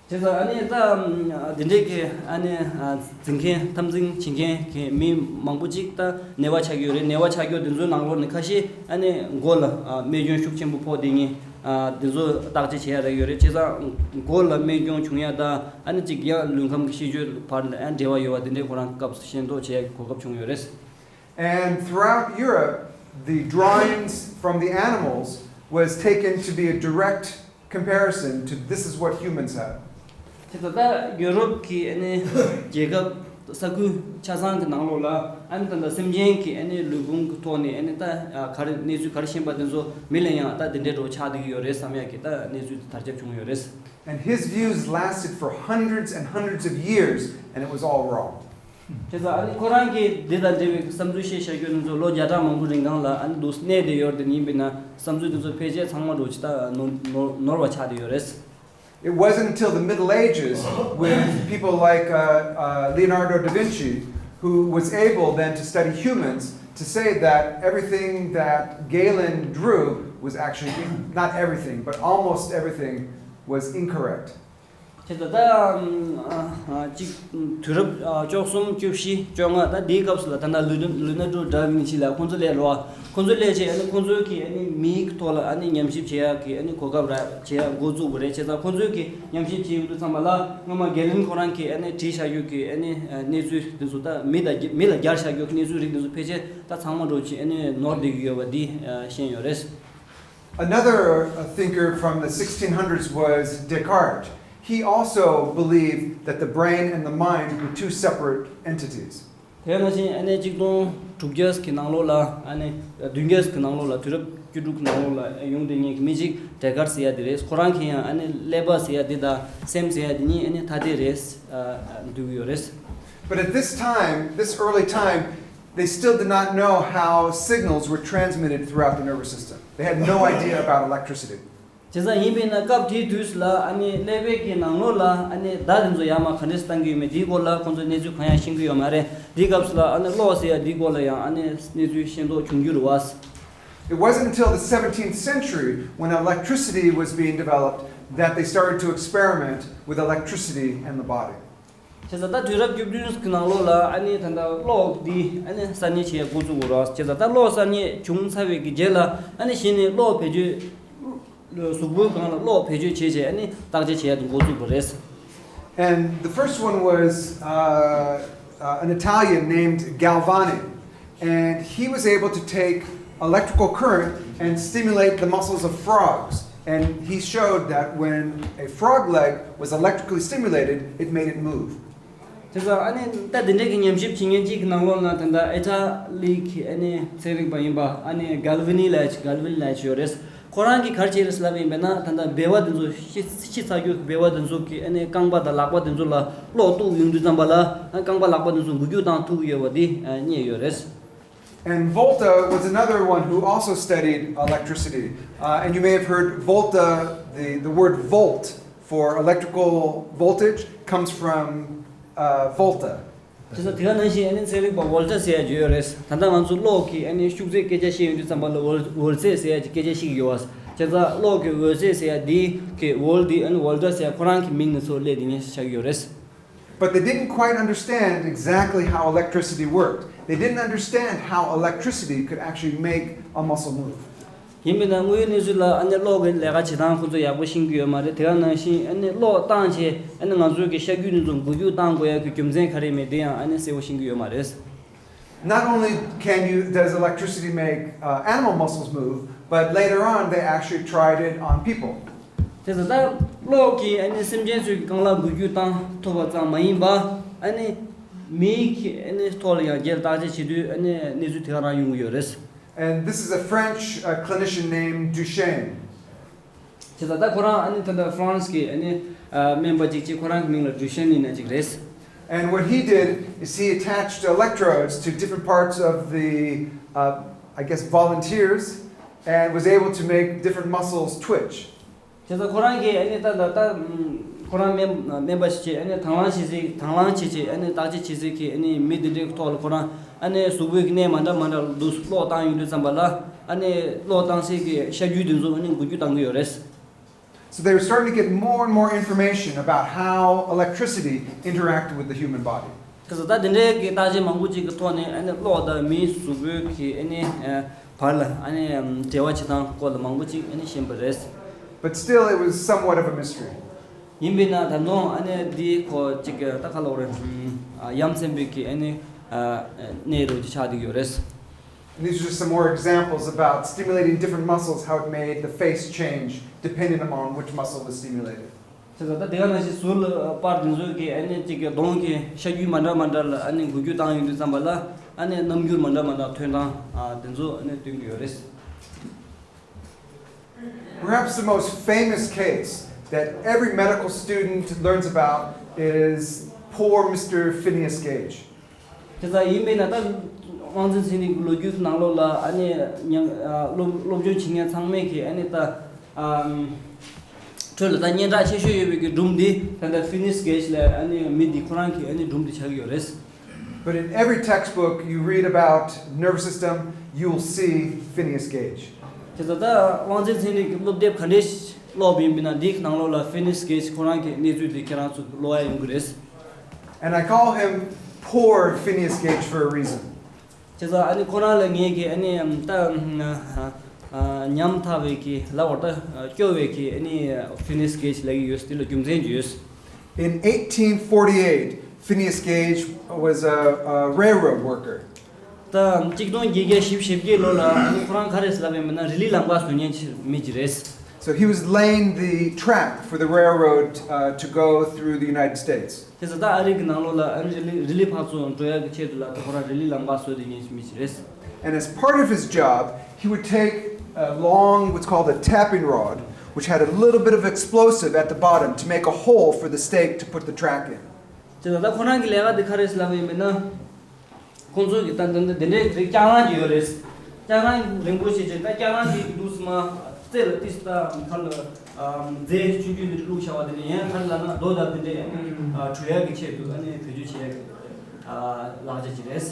དེ་ཚོ་ཨ་ནི་ད་འདི་འདྲའི་གི་ཨ་ནི་འཛིང་མཁན་འཐབ་འཛིང་བྱེད་མཁན་གི་མི་མང་པོ་ཅིག་ད་ནད་པ་ཆགས་ཀྱི་ཡོད་རེད། ནད་པ་ཆགས་ཀྱི་ཡོད་དེ་ཚོའི་ནང་ལོགས་ནས་ཁ་ཤས་ཨ་ནི་མགོ་ལ་རྨས་སྐྱོན་ཤུགས་ཆེན་པོ་ཕོག་དེ་ངས་དེ་ཚོ་བརྟག་དཔྱད་བྱེད་ཡ་རག་ཡོད་རེད། བྱས་ཙང་མགོ་ལ་རྨས་སྐྱོན་བྱུང་ཡ་དང་ཨ་ནི་ཅིག་ཡང་ལུས་ཁམས་ཀྱི་ཤེས་བཅོས་བར་ལ་ཨ་འབྲེལ་བ་ཡོད་པ་དེ་འདྲའི་ཁོ་རང་སྐབས་སུ་ཤེས་རྟོགས་བྱེད་ཡ་གི་གོ་སྐབས་བྱུང་ཡོད་རེད། And throughout Europe, the drawings from the animals was taken to be a direct comparison to this is what humans have. དེ་ད་ལྟ་ཡོ་རོབ་ཀྱི་ཨ་ནི་རྒྱལ་ཁབ་ས་ཁུལ་ཆ་ཚང་གི་ནང་ལོགས་ལ་ཨ་ནི་ད་ལྟ་སེམས་ཅན་གྱི་ཨ་ནི་ལུས་ཕུང་གི་ཐོག་ནས་ཨ་ནི་ད་ག་རེ་གནས་ཚུལ་ག་རེ་ཤེས་པ་དེ་ཚོ་མི་ལ་ཡང་ད་དེ་འདྲའི་འགྲོ་ཆགས་བསྡད་ཀྱི་ཡོད་རེད་བསམ་ཡག་གི་ད་གནས་ཚུལ་དེ་དར་ཁྱབ་བྱུང་ཡོད་རེད། And his views lasted for hundreds and hundreds of years, and it was all wrong. བྱས་ཙང་ཨ་ནི་ཁོ་རང་གིས་འདི་དང་འབྲེལ་བའི་བསམ་ཚུལ་བཤད་བཞག་རྒྱུ་དེ་ཚོ་ལོ་བརྒྱ་ཕྲག་མང་པོ་རིང་གང་ལ་ཨ་ནི་འདུག་གནས་བསྡད་ཡོད་རེད། དེ་ཡིན་པས་ན་བསམ་ཚུལ་དེ་ཚོ་ཕལ་ཆེར་ཚང་མ་འགྲོ་ཅི་ད་ནོར་ནོར་ནོར་བ་ཆགས་བསྡད་ཡོད་རེད། It wasn't until the Middle Ages, with people like uh, uh, Leonardo da Vinci, who was able then to study humans, to say that everything that Galen drew was actually, not everything, but almost everything, was incorrect. བྱས་ཙང་ད་ཨམ་ཨ་ཨ་གཅིག་དུས་རབས་ཨ་བཅུ་གསུམ་བཅུ་བཞི་བཅོ་ལྔ། ད་འདིའི་སྐབས་སུ་ལ་ད་ལྟ་ལུ་ནར་ལུ་ནར་ཌོ་ཌ་ཝིན་ཆི་ལ་ཁོང་ཚོ་སླེབས་རེད་བ། ཁོང་ཚོ་སླེབས་བྱས་ཨ་ནི་ཁོང་ཚོའི་གི་ཨ་ནི་མིའི་ཐོག་ལ་ཨ་ནི་ཉམས་ཞིབ་བྱེད་ཡག་གི་ཨ་ནི་གོ་སྐབས་རག་བྱེད་ཡག་འགོ་བཙུགས་པ་རེད། བྱས་ཙང་ཁོང་ཚོའི་གི་ཉམས་ཞིབ་བྱེད་ཡོང་དུས་ཙམ་པ་ལ་སྔོན་མ་གྷེ་ལིན་ཁོ་རང་གིས་ཨ་ནི་བྲིས་བཞག་རྒྱུ་གི་ཨ་ནི་གནས་ཚུལ་དེ་ཚོ་ད་མི་དང་མི་ལ་སྦྱར་བཞག་རྒྱུ་གི་གནས་ཚུལ་རིགས་དེ་ཚོ་ཕལ་ཆེར་ད་ཚང་མ་འགྲོ་ཆེད་ཨ་ནི་ནོར་བསྡད་ཀྱི་ཡོད་པ་འདི་ཤེས་ཡོད་རེད། Another uh, thinker from the sixteen hundreds was Descartes. He also believed that the brain and the mind were two separate entities. དེ་ནང་བཞིན་ཨ་ནི་གཅིག་སྟོང་དྲུག་བརྒྱ་གི་ནང་ལོགས་ལ་ཨ་ནི་བདུན་བརྒྱ་གི་ནང་ལོགས་ལ་དུས་རབས་བཅུ་དྲུག་གི་ནང་ལོགས་ལ་ཡོང་བསྡད་མཁན་གྱི་མི་གཅིག་ཌེ་ཀར་ཟེར་ཡ་དེ་རེད། ཁོ་རང་གིས་ཡང་ཨ་ནི་ཀླད་པ་ཟེར་ཡ་དེ་དང་སེམས་ཟེར་ཡ་དེ་གཉིས་ཨ་ནི་ཐ་དད་རེད་འདོད་ཀྱི་ཡོད་རེད། But at this time, this early time, they still did not know how signals were transmitted throughout the nervous system. They had no idea about electricity. བྱས་ཙང་ཡིན་པས་ན་སྐབས་དེའི་དུས་སུ་ལ་ཨ་ནི་ཀླད་པའི་གི་ནང་ལོགས་ལ་ཨ་ནི་བརྡ་དེ་ཚོ་ཡར་མར་ག་འདྲས་བཏང་གི་ཡོད་མེད་དེའི་སྐོར་ལ་ཁོང་ཚོས་གནས་ཚུལ་གང་ཡང་ཤེས་ཀྱི་ཡོད་མ་རེད། དེའི་སྐབས་སུ་ལ་ཨ་ནི་གློག་ཟེར་ཡ་དེའི་སྐོར་ལ་ཡང་ཨ་ནི་གནས་ཚུལ་ཤེས་རྟོགས་བྱུང་རྒྱུ་རེད་བ། It wasn't until the seventeenth century, when electricity was being developed, that they started to experiment with electricity and the body. བྱས་ཙང་ད་དུས་རབས་བཅུ་བདུན་གྱི་ནང་ལོགས་ལ་ཨ་ནི་ད་ལྟ་གློག་འདི་ཨ་ནི་གསར་རྙེད་བྱེད་ཡ་འགོ་བཙུགས་དགོས་རེད། བྱས་ཙང་ད་གློག་གསར་རྙེད་བྱུང་ཚར་བའི་གི་རྗེས་ལ་ཨ་ནི་གཞི་ནས་གློག་བེད་སྤྱོད་གཟུགས་པོའི་སྒང་ལ་གློག་བེད་སྤྱོད་བྱས་བྱས་ཨ་ནི་བརྟག་དཔྱད་བྱེད་ཡ་དེ་འགོ་བཙུགས་པ་རེད། And the first one was uh, uh, an Italian named Galvani. And he was able to take electrical current and stimulate the muscles of frogs. And he showed that when a frog leg was electrically stimulated, it made it move. དེ་ཚོ་ཨ་ནི་ད་དེ་འདྲའི་གི་ཉམས་ཞིབ་བྱེད་མཁན་གཅིག་གི་ནང་ལོགས་ན་ད་ལྟ་ཨི་ཊ་ལི་གི་ཨ་ནི་ཚན་རིག་པ་ཡིན་པ་ཨ་ནི་གལ་ཝི་ནི་ལབ་ཡ་ཅིག་གལ་ཝི་ནི་ལབ་ཡ་ཅིག་ཡོད་རེད། ཁོ་རང་གིས་ག་རེ་བྱས་རེད་ལབ་པ་ཡིན་པ་ན་ད་ལྟ་སྦལ་པ་དེ་ཚོ་ཤི་ཤི་ཚར་རྒྱུ་གི་སྦལ་པ་དེ་ཚོ་གི་ཨ་ནི་རྐང་པ་དང་ལག་པ་དེ་ཚོ་ལ་གློག་གཏུག་ཡོང་དུས་ཙམ་པ་ལ་རྐང་པ་ལག་པ་དེ་ཚོ་འགུལ་སྐྱོད་བཏང་ཐུབ་ཀྱི་ཡོད་པ་དེ་རྙེད་ཡོད་རེད། And Volta was another one who also studied electricity. Uh, and you may have heard Volta, the, the word volt for electrical voltage comes from uh, Volta. དེ་ཚོ་དེ་ག་ནང་བཞིན་ཨ་ནི་ཚན་རིག་པ་ཝོལ་ཏ་ཟེར་ཡ་ཅིག་ཡོད་རེད། ད་ལྟ་ང་ཚོ་གློག་གི་ཨ་ནི་ཤུགས་ཚད་སྐད་ཆ་བཤད་ཡོང་དུས་ཙམ་པ་ལ་ཝོལ་ཝོལ་ཚད་ཟེར་ཡ་ཅིག་སྐད་ཆ་བཤད་ཀྱི་ཡོད་པ། བྱས་ཙང་གློག་གི་ཝོལ་ཚད་ཟེར་ཡ་འདི་གི་ཝོལ་འདི་ཨ་ནི་ཝོལ་ཏ་ཟེར་ཡ་ཁོ་རང་གི་མིང་ནས་ཚུར་སླེབས་དེ་ནས་ཆགས་ཀྱི་ཡོད་རེད། But they didn't quite understand exactly how electricity worked. They didn't understand how electricity could actually make a muscle move. ཡིན་པས་ན་དངོས་ཡོད་གནས་ཚུལ་ལ་ཨ་ནི་གློག་གི་ལས་ཀ་བྱེད་སྟངས་ཁོ་ཚོ་ཡག་པོ་ཤེས་ཀྱི་ཡོད་མ་རེད། དེ་ག་ནང་བཞིན་ཨ་ནི་གློག་བཏང་བྱས་ཨ་ནི་ང་ཚོའི་གི་ཤ་རྒྱུས་འདི་ཚོ་འགུལ་སྐྱོད་བཏང་དགོས་ཡག་གི་རྒྱུ་མཚན་ག་རེ་མེད་དེ་ཡང་ཨ་ནི་གསལ་པོ་ཤེས་ཀྱི་ཡོད་མ་རེད། Not only can you does electricity make uh, animal muscles move, but later on they actually tried it on people. དེ་ཚོ་ད་གློག་གིས་ཨ་ནི་སེམས་ཅན་ཚོའི་གི་རྐང་ལག་འགུལ་སྐྱོད་བཏང་ཐུབ་པ་ཙམ་མ་ཡིན་པ་ཨ་ནི་མིའི་གི་ཨ་ནི་ཐོག་ལ་ཡང་རྒྱལ་བརྟག་དཔྱད་བྱེད་དུས་ཨ་ནི་གནས་ཚུལ་དེ་ག་རང་ཡོང་གི་ཡོད་རེད། And this is a French uh, clinician named Duchenne. བྱས་ཙང་ད་ཁོ་རང་ཨ་ནི་ད་ལྟ་ཧྥ་རན་སི་གི་ཨ་ནི་ཨ་སྨན་པ་ཅིག་ཅིག་ཁོ་རང་གི་མིང་ལ་ཌུ་ཤན་ཡིན་ན་ཅིག་རེད། And what he did is he attached electrodes to different parts of the, uh, I guess, volunteers and was able to make different muscles twitch. བྱས་ཙང་ཁོ་རང་གིས་ཨ་ནི་ད་ད་ད་ཁོ་རང་སྨན་སྨན་པ་ཞིག་བྱས་ཨ་ནི་དང་བླངས་བྱེད་སའི་དང་བླངས་བྱེད་བྱེད་ཨ་ནི་བརྟག་དཔྱད་བྱེད་སའི་གི་ཨ་ནི་མི་དེ་འདྲའི་ཐོག་ལ་ཁོ་རང་ཨ་ནི་གཟུགས་པོའི་གི་གནས་མ་འདྲ་མ་འདྲ་ལ་དུ་གློག་བཏང་ཡོང་དུས་ཙམ་པ་ལ་ཨ་ནི་གློག་བཏང་སའི་གི་ཤ་རྒྱུས་དེ་ཚོ་ཨ་ནི་འགུལ་སྐྱོད་བཏང་གི་ཡོད་རེད། So they were starting to get more and more information about how electricity interacted with the human body. ག་ས་ད་དེ་འདྲའི་གི་བརྟག་དཔྱད་མང་པོ་ཅིག་གི་ཐོག་ནས་ཨ་ནི་གློག་དང་མིའི་གཟུགས་པོའི་གི་ཨ་ནི་བར་ལ་ཨ་ནི་འབྲེལ་བ་བྱེད་སྟངས་སྐོར་ལ་མང་པོ་ཅིག་ཨ་ནི་ཤེས་པ་རེད། But still, it was somewhat of a mystery. ཡིན་པས་ན་ད་དུང་ཨ་ནི་འདི་ཁོ་ཅིག་གི་ད་ག་ལབ་དགོས་རེད། ཡ་མཚན་པའི་གི་ཨ་ནི་གནས་རོགས་ཀྱི་ཆགས་བསྡད་ཡོད་རེད། And these are just some more examples about stimulating different muscles, how it made the face change depending upon which muscle was stimulated. དེ་ཚོ་ད་དེ་ག་ནང་བཞིན་ཟུར་ལ་པར་དེ་ཚོ་གི་ཨ་ནི་གཅིག་གི་གདོང་གི་ཤ་རྒྱུས་མ་འདྲ་མ་འདྲ་ལ་ཨ་ནི་འགུལ་སྐྱོད་བཏང་ཡོང་དུས་ཙམ་པ་ལ་ཨ་ནི་རྣམ་འགྱུར་མ་འདྲ་མ་འདྲ་ཐོན་སྟངས་དེ་ཚོ་ཨ་ནི་སྟོན་གྱི་ཡོད་རེད། Perhaps the most famous case that every medical student learns about is poor Mister Phineas Gage. དེ་ཙང་ཡིན་པས་ན་ད་དབང་འཛིན་ཚེ་རིང་གི་ལོ་རྒྱུས་ནང་ལོགས་ལ་ཨ་ནི་ཉང་ཨ་སློབ་སློབ་སྦྱོང་བྱེད་མཁན་ཚང་མས་ཀྱི་ཨ་ནི་ད་ཨམ་ཁྲོད་ལ་ད་སྙན་གྲགས་ཆེ་ཤོས་ཡོད་པའི་གི་སྒྲུང་འདི་ད་ལྟ་Phineas Gage ལ་ཨ་ནི་མི་འདི་ཁོ་རང་གི་ཨ་ནི་སྒྲུང་འདི་ཆགས་ཀྱི་ཡོད་རེད། But in every textbook you read about nervous system, you will see Phineas Gage. དེ་ཙང་ད་དབང་འཛིན་ཚེ་རིང་གི་སློབ་དེབ་ག་འདྲས་ ཀློག་པ་ཡིན་པ་ན་འདིའི་ནང་ལོགས་ལ་Phineas Gage ཁོ་རང་གི་གནས་ཚུལ་དེ་ཁྱེད་རང་ཚོ་ཀློག་ཡ་ཡོང་གི་རེད། And I call him Poor Phineas Gage for a reason. བྱས་ཙང་ཨ་ནི་ཁོ་རང་ལ་ངས་ཀྱི་ཨ་ནི་ད་ཉམ་ཐག་པའི་གི་ལབ་པར་ད་སྐྱོ་བའི་གི་ཨ་ནི་Phineas Gage ལབ་ཀྱི་ཡོད། དེ་ལ་རྒྱུ་མཚན་ཅིག་ཡོད། In eighteen forty-eight, Phineas Gage was a, a railroad worker. ད་གཅིག་སྟོང་བརྒྱད་བརྒྱ་བཞི་བཅུ་ཞེ་བརྒྱད་ལོ་ལ་ཨ་ནི་ཁོ་རང་ག་རེ་ལབ་ཡོད་མེད་ན་རི་ལི་ལམ་ཁ་བཟོ་མཁན་ཅིག་མི་ཅིག་རེད། So he was laying the track for the railroad uh, to go through the United States. དེ་ཚོ་ད་ཨ་རི་གི་ནང་ལོགས་ལ་ཨ་ནི་རི་ལི་རི་ལི་ཕར་ཚུར་འགྲོ་ཡག་གི་ཆེད་དུ་ལ་ད་ཁོ་རང་རི་ལི་ལམ་ཁ་བཟོ་བསྡད་མཁན་མི་ཅིག་རེད། And as part of his job, he would take a long, what's called a tapping rod, which had a little bit of explosive at the bottom to make a hole for the stake to put the track in. དེ་ད་ལྟ་ཁོ་རང་གི་ལས་ཀ་དེ་ག་རེ་ལབ་ཡིན་མིན་ན། ཁོང་ཚོ་གི་ད་ད་ད་དེ་འདྲའི་རིགས་ལྕགས་རང་ཅིག་ཡོད་རེད། ལྕགས་རང་རིང་པོ་ཞིག་ཅིག་ད་ལྕགས་རང་དེ་འདུག་སེ་མར་རྩེ་ལ་ཏིས་ད་ཁ་ལ་རྫས་ཆུང་ཆུང་འདི་བླུགས་བཞག་པ་དེ་ནས་ཡང་ཁ་ལ་ན་རྡོ་དང་དེ་འདྲའི་ཨ་ནི་བྲུ་ཡག་གི་ཆེད་དུ་ཨ་ནི་བེད་སྤྱོད་བྱེད་ཡག་གི་ལག་ཆ་ཅིག་རེད།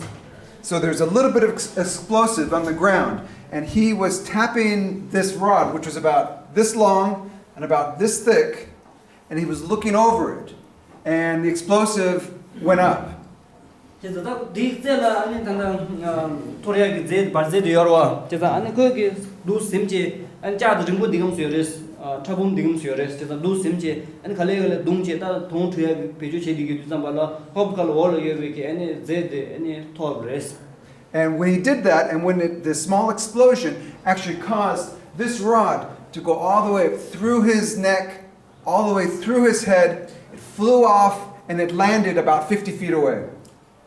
So there's a little bit of ex- explosive on the ground, and he was tapping this rod, which was about this long and about this thick, and he was looking over it, and the explosive went up. དེ་ཚོ་ད་དེའི་རྩེ་ལ་ཨ་ནི་ད་ལྟ་འཐོར་ཡག་གི་རྫས་འབར་རྫས་དེ་ཡོད་རེད་བ། དེ་ཚོ་ཨ་ནི་ཁོས་གི་འདུག་ཟིམ་བྱས་ཨ་ནི་ལྕགས་དེ་རིང་པོ་འདི་གམ་སུ་ཡོད་རེད། ཕྲ་ཕུང་འདི་གམ་སུ་ཡོད་རེད། དེ་ཚོ་འདུག་ཟིམ་བྱས་ཨ་ནི་ག་ལེ་ག་ལེ་བརྡུངས་བྱས་ད་དོང་འཁྲུ་ཡག་གི་བེད་སྤྱོད་བྱས་བསྡད་ཀྱི་དུས་ཙམ་པ་ལ་ཧོབ་ཁ་ལ་འོག་ལ་ཡོད་པའི་གི་ཨ་ནི་རྫས་དེ་ཨ་ནི་འཐོར་བ་རེད། And when he did that, and when it, the small explosion actually caused this rod to go all the way through his neck, all the way through his head, it flew off and it landed about fifty feet away.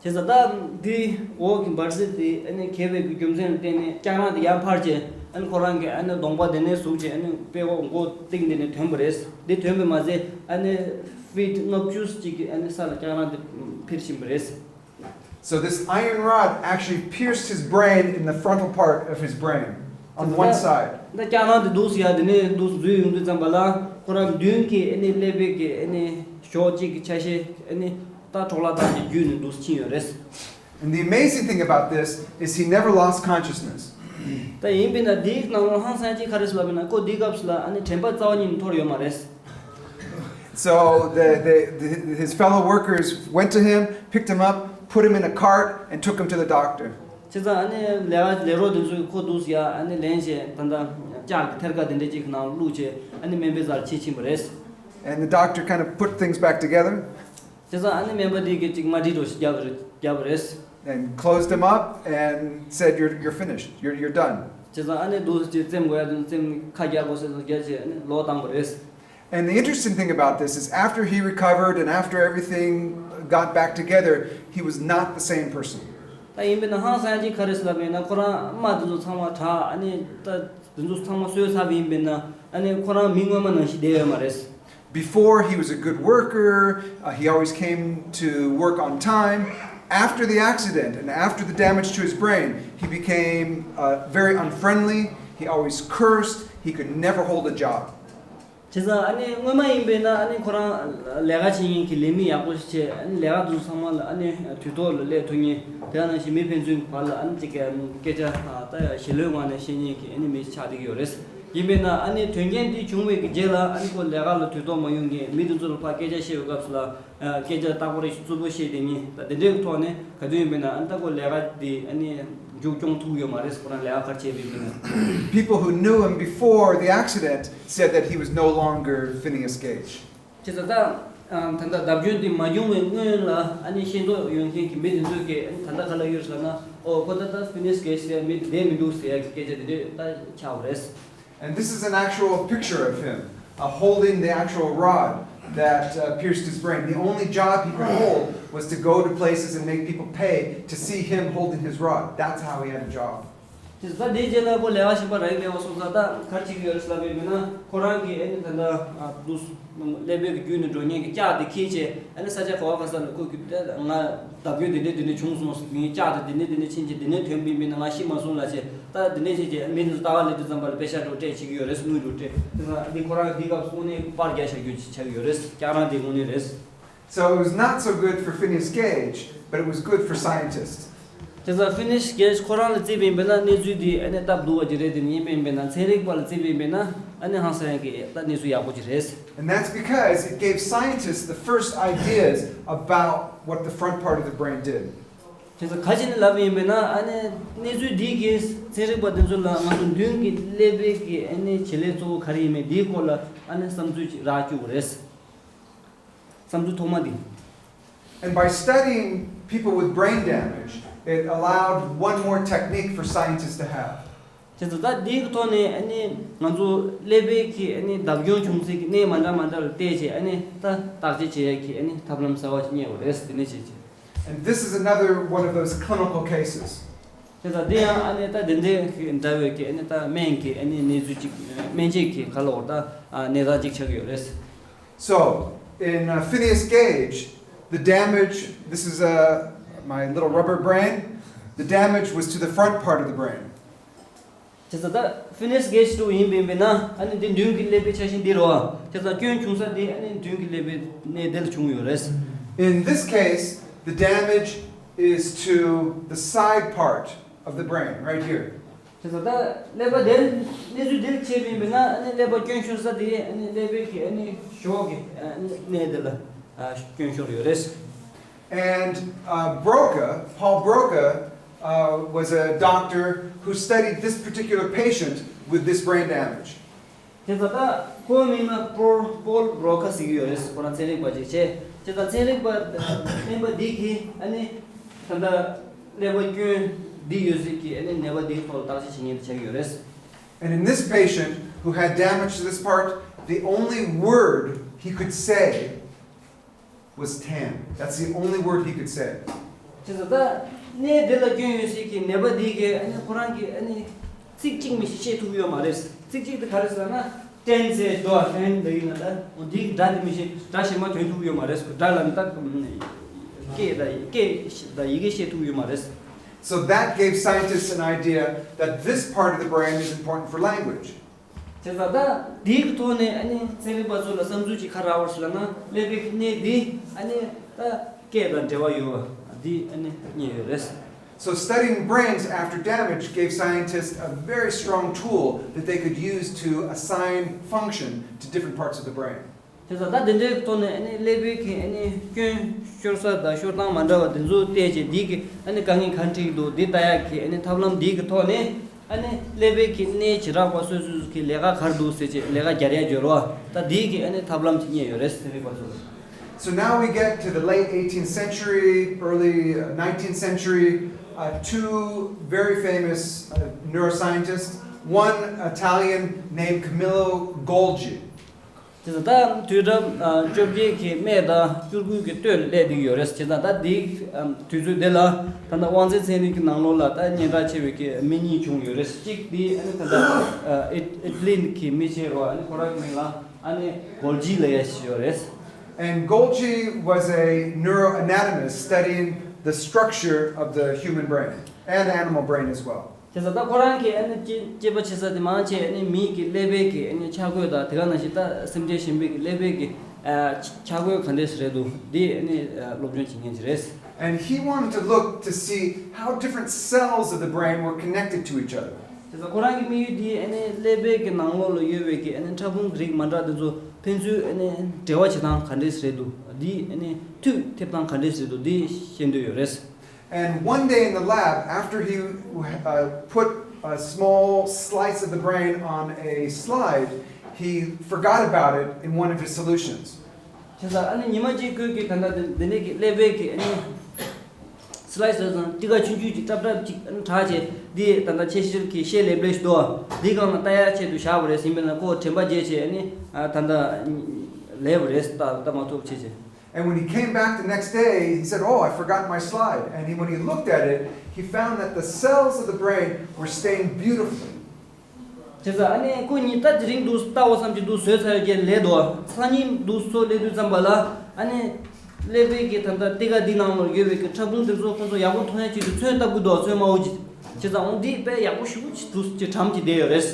བྱས་ཙང་ད་འདི་འོག་གི་འབར་རྫས་དེ་ཨ་ནི་གས་པའི་རྒྱུ་མཚན་ལ་བརྟེན་ནས་ལྕགས་རང་དེ་ཡར་འཕར་བྱས་ཨ་ནི་ཁོ་རང་གི་ཨ་ནི་གདོང་པ་དེ་ནས་ཟུག་བྱས་ཨ་ནི་དཔེ་འོག་མགོ་གཏིང་དེ་ནས་ཐོན་པ་རེད། འདི་ཐོན་པས་མ་ཟད་ཨ་ནི་ཕིཊ་ལྔ་བཅུ་ཅིག་གི་ཨ་ནི་ས་ལ་ལྕགས་རང་དེ་འཕེར་བཞིན་པ་རེད། So this iron rod actually pierced his brain in the frontal part of his brain on one side. ད་ལྕགས་རང་དེ་འདུག་སེ་ཡར་དེ་ནས་འདུག་སེ་འཛུལ་ཡོང་དུས་ཙམ་པ་ལ་ཁོ་རང་མདུན་གྱི་ཨ་ནི་ཀླད་པའི་གི་ཨ་ནི་གཞོགས་གཅིག་གི་ཆ་ཤས་ཨ་ནི་ད་འཕྲོ་བརླག་བཏང་སྟེ་བརྒྱུད་ནས་འདུག་སེ་ཕྱིན་ཡོད་རེད། And the amazing thing about this is he never lost consciousness. ད་ཡིན་པས་ན་འདིའི་ནང་ལ་ཧང་སང་ཅིག་ག་རེ་ཟེར་ལབ་ན་ཁོ་འདིའི་སྐབས་སུ་ལ་ཨ་ནི་དྲན་པ་རྩ་བ་ཉིད་ནས་འཐོར་ཡོད་མ་རེད། So the, the, the, his fellow workers went to him, picked him up, put him in a cart, and took him to the doctor. བྱས་ཙང་ཨ་ནི་ལས་ཀ་ལས་རོགས་དེ་ཚོས་ཁོ་འདུག་སེ་ཡར་ཨ་ནི་ལེན་བྱས་ད་ལྟ་ལྕགས་ཀྱི་ཐེར་ཀ་དེ་འདྲ་ཅིག་གི་ནང་བླུགས་བྱས་ཨ་ནི་སྨན་པའི་རྩར་ཁྱེར་ཕྱིན་པ་རེད། And the doctor kind of put things back together བྱས་ཙང་ཨ་ནི་སྨན་པ་དེ་གིས་ཅིག་མ་འགྲིག་འགྲོ་ཞིག་བརྒྱབ་རེད། བརྒྱབ་པ་རེད། And closed him up and said, "You're, you're finished. You're, you're done." བྱས་ཙང་ཨ་ནི་འདུག་སེ་ཅིག་རྩེད་མོ་ཡ་དེ་རྩེད་མོ་ཁ་རྒྱག་དགོས་ཟེར་ཙང་རྒྱག་བྱས་ཨ་ནི་ལོག་བཏང་པ་རེད། And the interesting thing about this is after he recovered and after everything got back together, he was not the same person. ད་ཡིན་པས་ན་ཧང་སང་ཅིག་ག་རེ་ཟེར་ལབ་ཡིན་ན་ཁོ་རང་རྨ་དེ་ཚོ་ཚང་མ་དྲག་ཨ་ནི་ད་དེ་ཚོ་ཚང་མ་གསོས་ཚར་བ་ཡིན་པས་ན་ཨ་ནི་ཁོ་རང་མི་སྔོན་མ་ནང་བཞིན་བསྡད་ཡོད་མ་རེད། Before, he was a good worker. Uh, he always came to work on time. After the accident and after the damage to his brain, he became uh, very unfriendly. He always cursed. He could never hold a job. བྱས་ཙང་ཨ་ནི་སྔོན་མ་ཡིན་པས་ན་ཨ་ནི་ཁོ་རང་ལས་ཀ་བྱེད་མཁན་གྱི་ལས་མི་ཡག་པོ་ཞིག་བྱས། ཨ་ནི་ལས་ཀ་དེ་ཚོ་ཚང་མ་ལ་ཨ་ནི་དུས་ཐོག་ལ་སླེབས་ཐུབ་མཁན། དེ་ནང་བཞིན་མི་ཕན་ཚུན་བར་ལ་ཨ་ནི་ཅིག་གི་སྐད་ཆ་ད་ཞི་ལྷོད་ངང་ནས་བཤད་མཁན་གྱི་ཨ་ནི་མི་ཆགས་བསྡད་ཀྱི་ཡོད་རེད། ཡིན་པས་ན་ཨ་ནི་དོན་རྐྱེན་འདི་བྱུང་བའི་གི་རྗེས་ལ་ཨ་ནི་ཁོ་ལས་ཀ་ལ་དུས་ཐོག་མ་ཡོང་མཁན། མི་དེ་ཚོ་ལ་ཕར་སྐད་ཆ་བཤད་པའི་སྐབས་སུ་ལ་སྐད་ཆ་རྟག་པར་རྩུབ་པོ་བཤད་བསྡད་མཁན། ད་དེ་འདྲའི་ཐོག་ནས་ག་དུས་ཡིན་པས་ན་ཨ་ནི་ད་ཁོ་ལས་ཀ་འདི་ཨ་ནི་མཇུག་སྐྱོང་ཐུབ་ཡོད་མ་རེད། ཁོ་རང་ལས་ཀ་ག་རེ་བྱས་པ་ཡིན་པས་ན། People who knew him before the accident said that he was no longer Phineas Gage. བྱས་ཙང་ད་ད་ལྟ་བརྡབ་སྐྱོན་འདི་མ་བྱུང་བའི་སྔོན་ལ་ཨ་ནི་ཤེས་རྟོགས་ཡོད་མཁན་གྱི་མི་དེ་ཚོས་ཀྱིས་ཨ་ནི་ད་ལྟ་ག་ལ་ཡོད་ཟེར་ན། ཨོ་ཁོ་ད་ལྟ་Phineas Gage ཟེར་མི་དེ་བསྡད་མི་འདུག་ཟེར་ཡ་གི་སྐད་ཆ་དེ་འདྲས་ད་ཆགས་པ་རེད། And this is an actual picture of him uh, holding the actual rod that uh, pierced his brain. The only job he could hold was to go to places and make people pay to see him holding his rod. That's how he had a job. དེ་ད་དེའི་རྗེས་ལ་ཁོ་ལས་ཀ་བྱེད་པ་རག་མེད་པ་སོང་ཙང་ད་ག་རེ་བྱེད་ཀྱི་ཡོད་རེད་ལབ་པ་ཡིན་ན། ཁོ་རང་གིས་ཨ་ནི་ད་ལྟ་འདུག་ཀླད་པའི་རྒྱུད་ནས་འགྲོ་མཁན་གྱི་ལྕགས་དེ་འཁྱེར་བྱས་ཨ་ནི་ས་ཆ་ག་བ་ག་ས་ལ་ཁོ་གིས་ད་ང་བརྡབ་སྐྱོན་དེ་འདྲས་དེ་འདྲས་བྱུང་སོང་ཟེར། ངའི་ལྕགས་དེ་དེ་འདྲས་དེ་འདྲས་ཕྱིན་བྱས་དེ་ནས་ཐོན་པ་ཡིན་པས་ན་ང་ཤི་མ་སོང་ལབ་བྱས། ད་དེ་འདྲས་བྱས་བྱས་མི་དེ་ཚོ་ལྟ་ག་སླེབས་དུས་ཙམ་པ་ལ་པེ་ཤ་འགྲོ་སྤྲད་བྱེད་ཀྱི་ཡོད་རེད། དངུལ་འགྲོ་སྤྲད། དེ་ཚོ་འདི་ཁོ་རང་འདི་སྐབས་སུ་དངོས་གནས་པར་རྒྱག་བཞག་རྒྱུ་ཆགས་ཀྱི་ཡོད་རེད། ལྕགས་རང་དེ་དངོས་གནས་རེད། So it was not so good for Phineas Gage, but it was good for scientists. དེ་ཚོ་Phineas Gage ཁོ་རང་ལ་བརྩིས་པ་ཡིན་པས་ན་གནས་ཚུལ་འདི་ཨ་ནི་སྟབས་སྡུག་པ་ཅིག་རེད། དེ་ཡིན་པ་ཡིན་པས་ན་ཚན་རིག་པ་ལ་བརྩིས་པ་ཡིན་པས་ན་ཨ་ནི་ཧང་སང་ཡག་གི་ད་གནས་ཚུལ་ཡག་པོ་ཅིག་རེད། And that's because it gave scientists the first ideas about what the front part of the brain did. དེ་ཚོ་ག་ཅི་ནས་ལབ་ཡིན་པས་ན་ཨ་ནི་གནས་ཚུལ་འདི་གིས་ཚན་རིག་པ་དེ་ཚོ་ལ་ང་ཚོ་མདུན་གྱི་ཀླད་པའི་གི་ཨ་ནི་བྱེད་ལས་གཙོ་བོ་ག་རེ་ཡིན་མིན་འདིའི་སྐོར་ལ་ཨ་ནི་བསམ་ཚུལ་ཅིག་རག་བཅུག་པ་རེད། བསམ་ཚུལ་ཐོག་མ་འདི། And by studying people with brain damage, it allowed one more technique for scientists to have. དེ་ཚོ་ད་འདིའི་ཐོག་ནས་ཨ་ནི་ང་ཚོ་ཀླད་པའི་གི་ཨ་ནི་བརྡབ་སྐྱོན་བྱུང་སའི་གི་གནས་མ་འདྲ་མ་འདྲ་ལ་བལྟས་བྱས་ཨ་ནི་ད་བརྟག་དཔྱད་བྱེད་ཡས་ཀྱི་ཨ་ནི་ཐབས་ལམ་གསར་བ་ཞིག་རྙེད་པ་རེད། དེ་ནས་བྱས་བྱས། And this is another one of those clinical cases. དེ་ཚོ་འདི་ཡང་ཨ་ནི་ད་དེ་འདྲའི་གི་འདྲ་བའི་གི་ཨ་ནི་ད་སྨན་གྱི་ཨ་ནི་གནས་ཚུལ་ཅིག་སྨན་དཔྱད་ཀྱི་ག་ལ་འོ་ད་ཨ་གནས་སྟངས་ཅིག་ཆགས་ཀྱི་ཡོད་རེད། So, in uh, Phineas Gage, the damage, this is uh, my little rubber brain, the damage was to the front part of the brain. དེ་ཚོ་ད་Phineas Gage དུ་ཡིན་པས་པས་ན་ཨ་ནི་འདི་མདུན་གྱི་ཀླད་པའི་ཆ་ཤས་འདི་རོ། དེ་ཚོ་སྐྱོན་བྱུང་ས་འདི་ཨ་ནི་མདུན་གྱི་ཀླད་པའི་གནས་དེ་ལ་བྱུང་ཡོད་རེད། In this case, the damage is to the side part of the brain, right here. དེ་ཚོ་ད་ཀླད་པ་དེ་གནས་ཚུལ་འདི་ལ་བྱས་པས་པས་ན་ཨ་ནི་ཀླད་པ་སྐྱོན་ཤོར་ས་དེ་ཨ་ནི་ཀླད་པའི་གི་ཨ་ནི་གཞོགས་ཀྱི་ཨ་ནི་གནས་དེ་ལ་ཨ་སྐྱོན་ཤོར་ཡོད་རེད། And uh, Broca, Paul Broca, uh, was a doctor who studied this particular patient with this brain damage. དེ་ཚོ་ད་ཁོའི་མིང་ལ་པོལ་པོལ་བྷྲོ་ཁ་ཟེར་གྱི་ཡོད་རེད། ཁོ་རང་ཚན་རིག་པ་ཅིག་བྱས། དེ་ཚོ་ཚན་རིག་པ་སྨན་པ་འདི་གིས་ཨ་ནི་ད་ལྟ་ཀླད་པ་སྐྱོན་འདི་ཡོད་ཟེར་གྱི་ཨ་ནི་ནད་པ་འདིའི་ཐོག་ལ་བརྟག་དཔྱད་བྱེད་མཁན་དེ་ཆགས་ཀྱི་ཡོད་རེད། And in this patient who had damage to this part, the only word he could say was tan. That's the only word he could say. དེ་ཚོ་ད་གནས་འདི་ལ་སྐྱོན་ཡོད་སའི་གི་ནད་པ་འདི་གིས་ཨ་ནི་ཁོ་རང་གི་ཨ་ནི་ཚིག་གཅིག་མི་ཤེས་བཤད་ཐུབ་ཡོད་མ་རེད། ཚིག་གཅིག་དེ་ག་རེ་ཟེར་ན་ཏྲེན་ཟེར་འདུག་ཨ། ཏྲེན་འདི་ཡིན་ན་ད་འོ་འདི་གི་སྒྲ་དེ་མི་ཤེས། སྒྲ་གཞན་པ་འདོན་ཐུབ་ཡོད་མ་རེད། སྒྲ་ལ་ནི་ད་སྐད་དང་སྐད་དང་ཡི་གེ་བཤད་ཐུབ་ཡོད་མ་རེད། So that gave scientists an idea that this part of the brain is important for language. དེ་ཚོ་ད་འདིའི་གི་ཐོག་ནས་ཨ་ནི་ཚན་རིག་པ་ཚོ་ལ་བསམ་ཚུལ་ཅིག་ག་རག་པ་ཞིག་ལབ་ན་ཀླད་པའི་གནས་འདི་ཨ་ནི་ད་སྐད་དང་འབྲེལ་བ་ཡོད་པ་འདི་ཨ་ནི་རྙེད་ཡོད་རེད། So studying brains after damage gave scientists a very strong tool that they could use to assign function to different parts of the brain. དེ་ཚོ་ད་དེ་འདྲའི་ཐོག་ནས་ཨ་ནི་ཀླད་པའི་གི་ཨ་ནི་སྐྱོན་ཤོར་ས་དང་ཤོར་སྟངས་མ་འདྲ་བ་དེ་ཚོ་བལྟས་རྗེས་འདི་གི་ཨ་ནི་དཀའ་ངལ་གང་འཕྲད་ཀྱི་འདུག་འདི་ལྟ་ཡག་གི་ཨ་ནི་ཐབས་ལམ་འདི་གི་ཐོག་ནས་ཨ་ནི་ཀླད་པའི་གི་གནས་བྱེ་བྲག་པ་སོ་སོ་གི་ལས་ཀ་ག་རེ་འདུག་ཟེར་བྱས་ལས་ཀ་རྒྱག་ཡག་འབྱོར་བ་ད་འདི་གི་ཨ་ནི་ཐབས་ལམ་ཅིག་རྙེད་ཡོད་རེད། ཚན་རིག་པ་ཚོ། So now we get to the late eighteenth century, early uh, nineteenth century, uh, two very famous uh, neuroscientists, one Italian named Camillo Golgi. དེ་ཚོ་ད་དུས་རབས་བཅོ་བརྒྱད་ཀྱི་སྨད་དང་བཅུ་དགུ་གི་སྟོད་ལ་སླེབས་བསྡད་ཡོད་རེད། བྱས་ཙང་ད་འདི་དུས་ཚོད་འདི་ལ་ད་ལྟ་དབང་རྩའི་ཚན་རིག་གི་ནང་ལོགས་ལ་ད་སྙན་གྲགས་ཆེ་བའི་གི་མི་གཉིས་བྱུང་ཡོད་རེད། གཅིག་འདི་ཨ་ནི་ད་ལྟ་ཨིཊ་ལི་གི་མི་ཆེ་བ་ཨ་ནི་ཁོ་རང་གི་མིང་ལ་ཨ་ནི་གོལ་ཇི་ལབ་ཡ་ཞིག་ཡོད་རེད། And Golgi was a neuroanatomist studying the structure of the human brain and animal brain as well. དེ་ཚོ་ད་ཁོ་རང་གི་ཨ་ནི་དཔྱད་དཔྱད་པ་བྱེད་ས་དེ་མང་ཆེ་ཨ་ནི་མིའི་གི་ཀླད་པའི་གི་ཨ་ནི་ཆ་བགོས་དང་དེ་ག་ནང་བཞིན་ད་སེམས་ཅན་གཞན་པའི་གི་ཀླད་པའི་གི་ཨ་ཆ་བགོས་ག་འདྲས་རེད་འདུག་འདི་ཨ་ནི་སློབ་སྦྱོང་བྱེད་མཁན་ཅིག་རེད། And he wanted to look to see how different cells of the brain were connected to each other. དེ་ཚོ་ཁོ་རང་གི་དམིགས་ཡུལ་དེ་ཨ་ནི་ཀླད་པའི་གི་ནང་ལོགས་ལ་ཡོད་པའི་གི་ཨ་ནི་ཕྲ་ཕུང་གི་རིགས་མ་འདྲ་དེ་ཚོ་ཕན་ཚུན་ཨ་ནི་འབྲེལ་བ་བྱེད་སྟངས་ག་འདྲས་རེད་འདུག་འདི་ཨ་ནི་མཐུད་ཐེབས་སྟངས་ག་འདྲས་རེད་འདུག་འདི་ཤེས་འདོད་ཡོད་རེད། And one day in the lab, after he uh, put a small slice of the brain on a slide, he forgot about it in one of his solutions. དེ་ཚོ་ཨ་ནི་ཉི་མ་གཅིག་ཁོས་ཀྱི་ད་ལྟ་འདི་འདི་ནས་ཀྱི་ཀླད་པའི་གི་ཨ་ནི་སི་ལའི་སི་དང་ཏི་ཀ་ཆུང་ཆུང་ཅིག་ཏྲབ་ཏྲབ་ཅིག་ཨ་ནི་དྲག་བྱས་འདི་ད་ལྟ་ཆེ་ཤོས་ཀྱི་ཤེལ་ལེབ་ལེབ་ཞིག་འདུག་འདི་སྒང་ལ་ལྟ་ཡག་ཆེད་དུ་བཞག་པ་རེད། ཟིན་པས་ན་ཁོ་དྲན་པ་བརྗེད་བྱས་ཨ་ནི་ད་ལྟ་ལེབ་རེད། ལྟ་ལྟ་མ་ཐུབ་བྱས་བྱས། And when he came back the next day, he said, "Oh, I forgot my slide." And he, when he looked at it, he found that the cells of the brain were stained beautifully. དེ་ཚོ་ཨ་ནི་ཁོ་གཉིས་ད་དེ་རིང་འདུག་ལྟ་འོ་བསམ་གྱི་འདུག་བཟོས་ཚར་རྒྱལ་ལས་དོ་སང་ཉིན་འདུག་ཚོ་སླེབས་དུས་ཙམ་པ་ལ་ཨ་ནི་ཀླད་པའི་གི་ད་ལྟ་ཏི་ཀ་འདི་ནང་ལ་ཡོད་པའི་གི་ཕྲ་ཕུང་དེ་ཚོ་ཁོ་ཚོ་ཡག་པོ་མཐོང་ཡ་ཆེད་དུ་ཚོན་བཏབ་གི་འདུག་ཚོན་དམར་པོ་ཅིག་བྱས་ཙང་འོ་འདི་དཔེ་ཡག་པོ་ཞེ་པོ་ཅིག་འདུག་ཅེས་གྲམ་གྱི་བསྡད་ཡོད་རེད།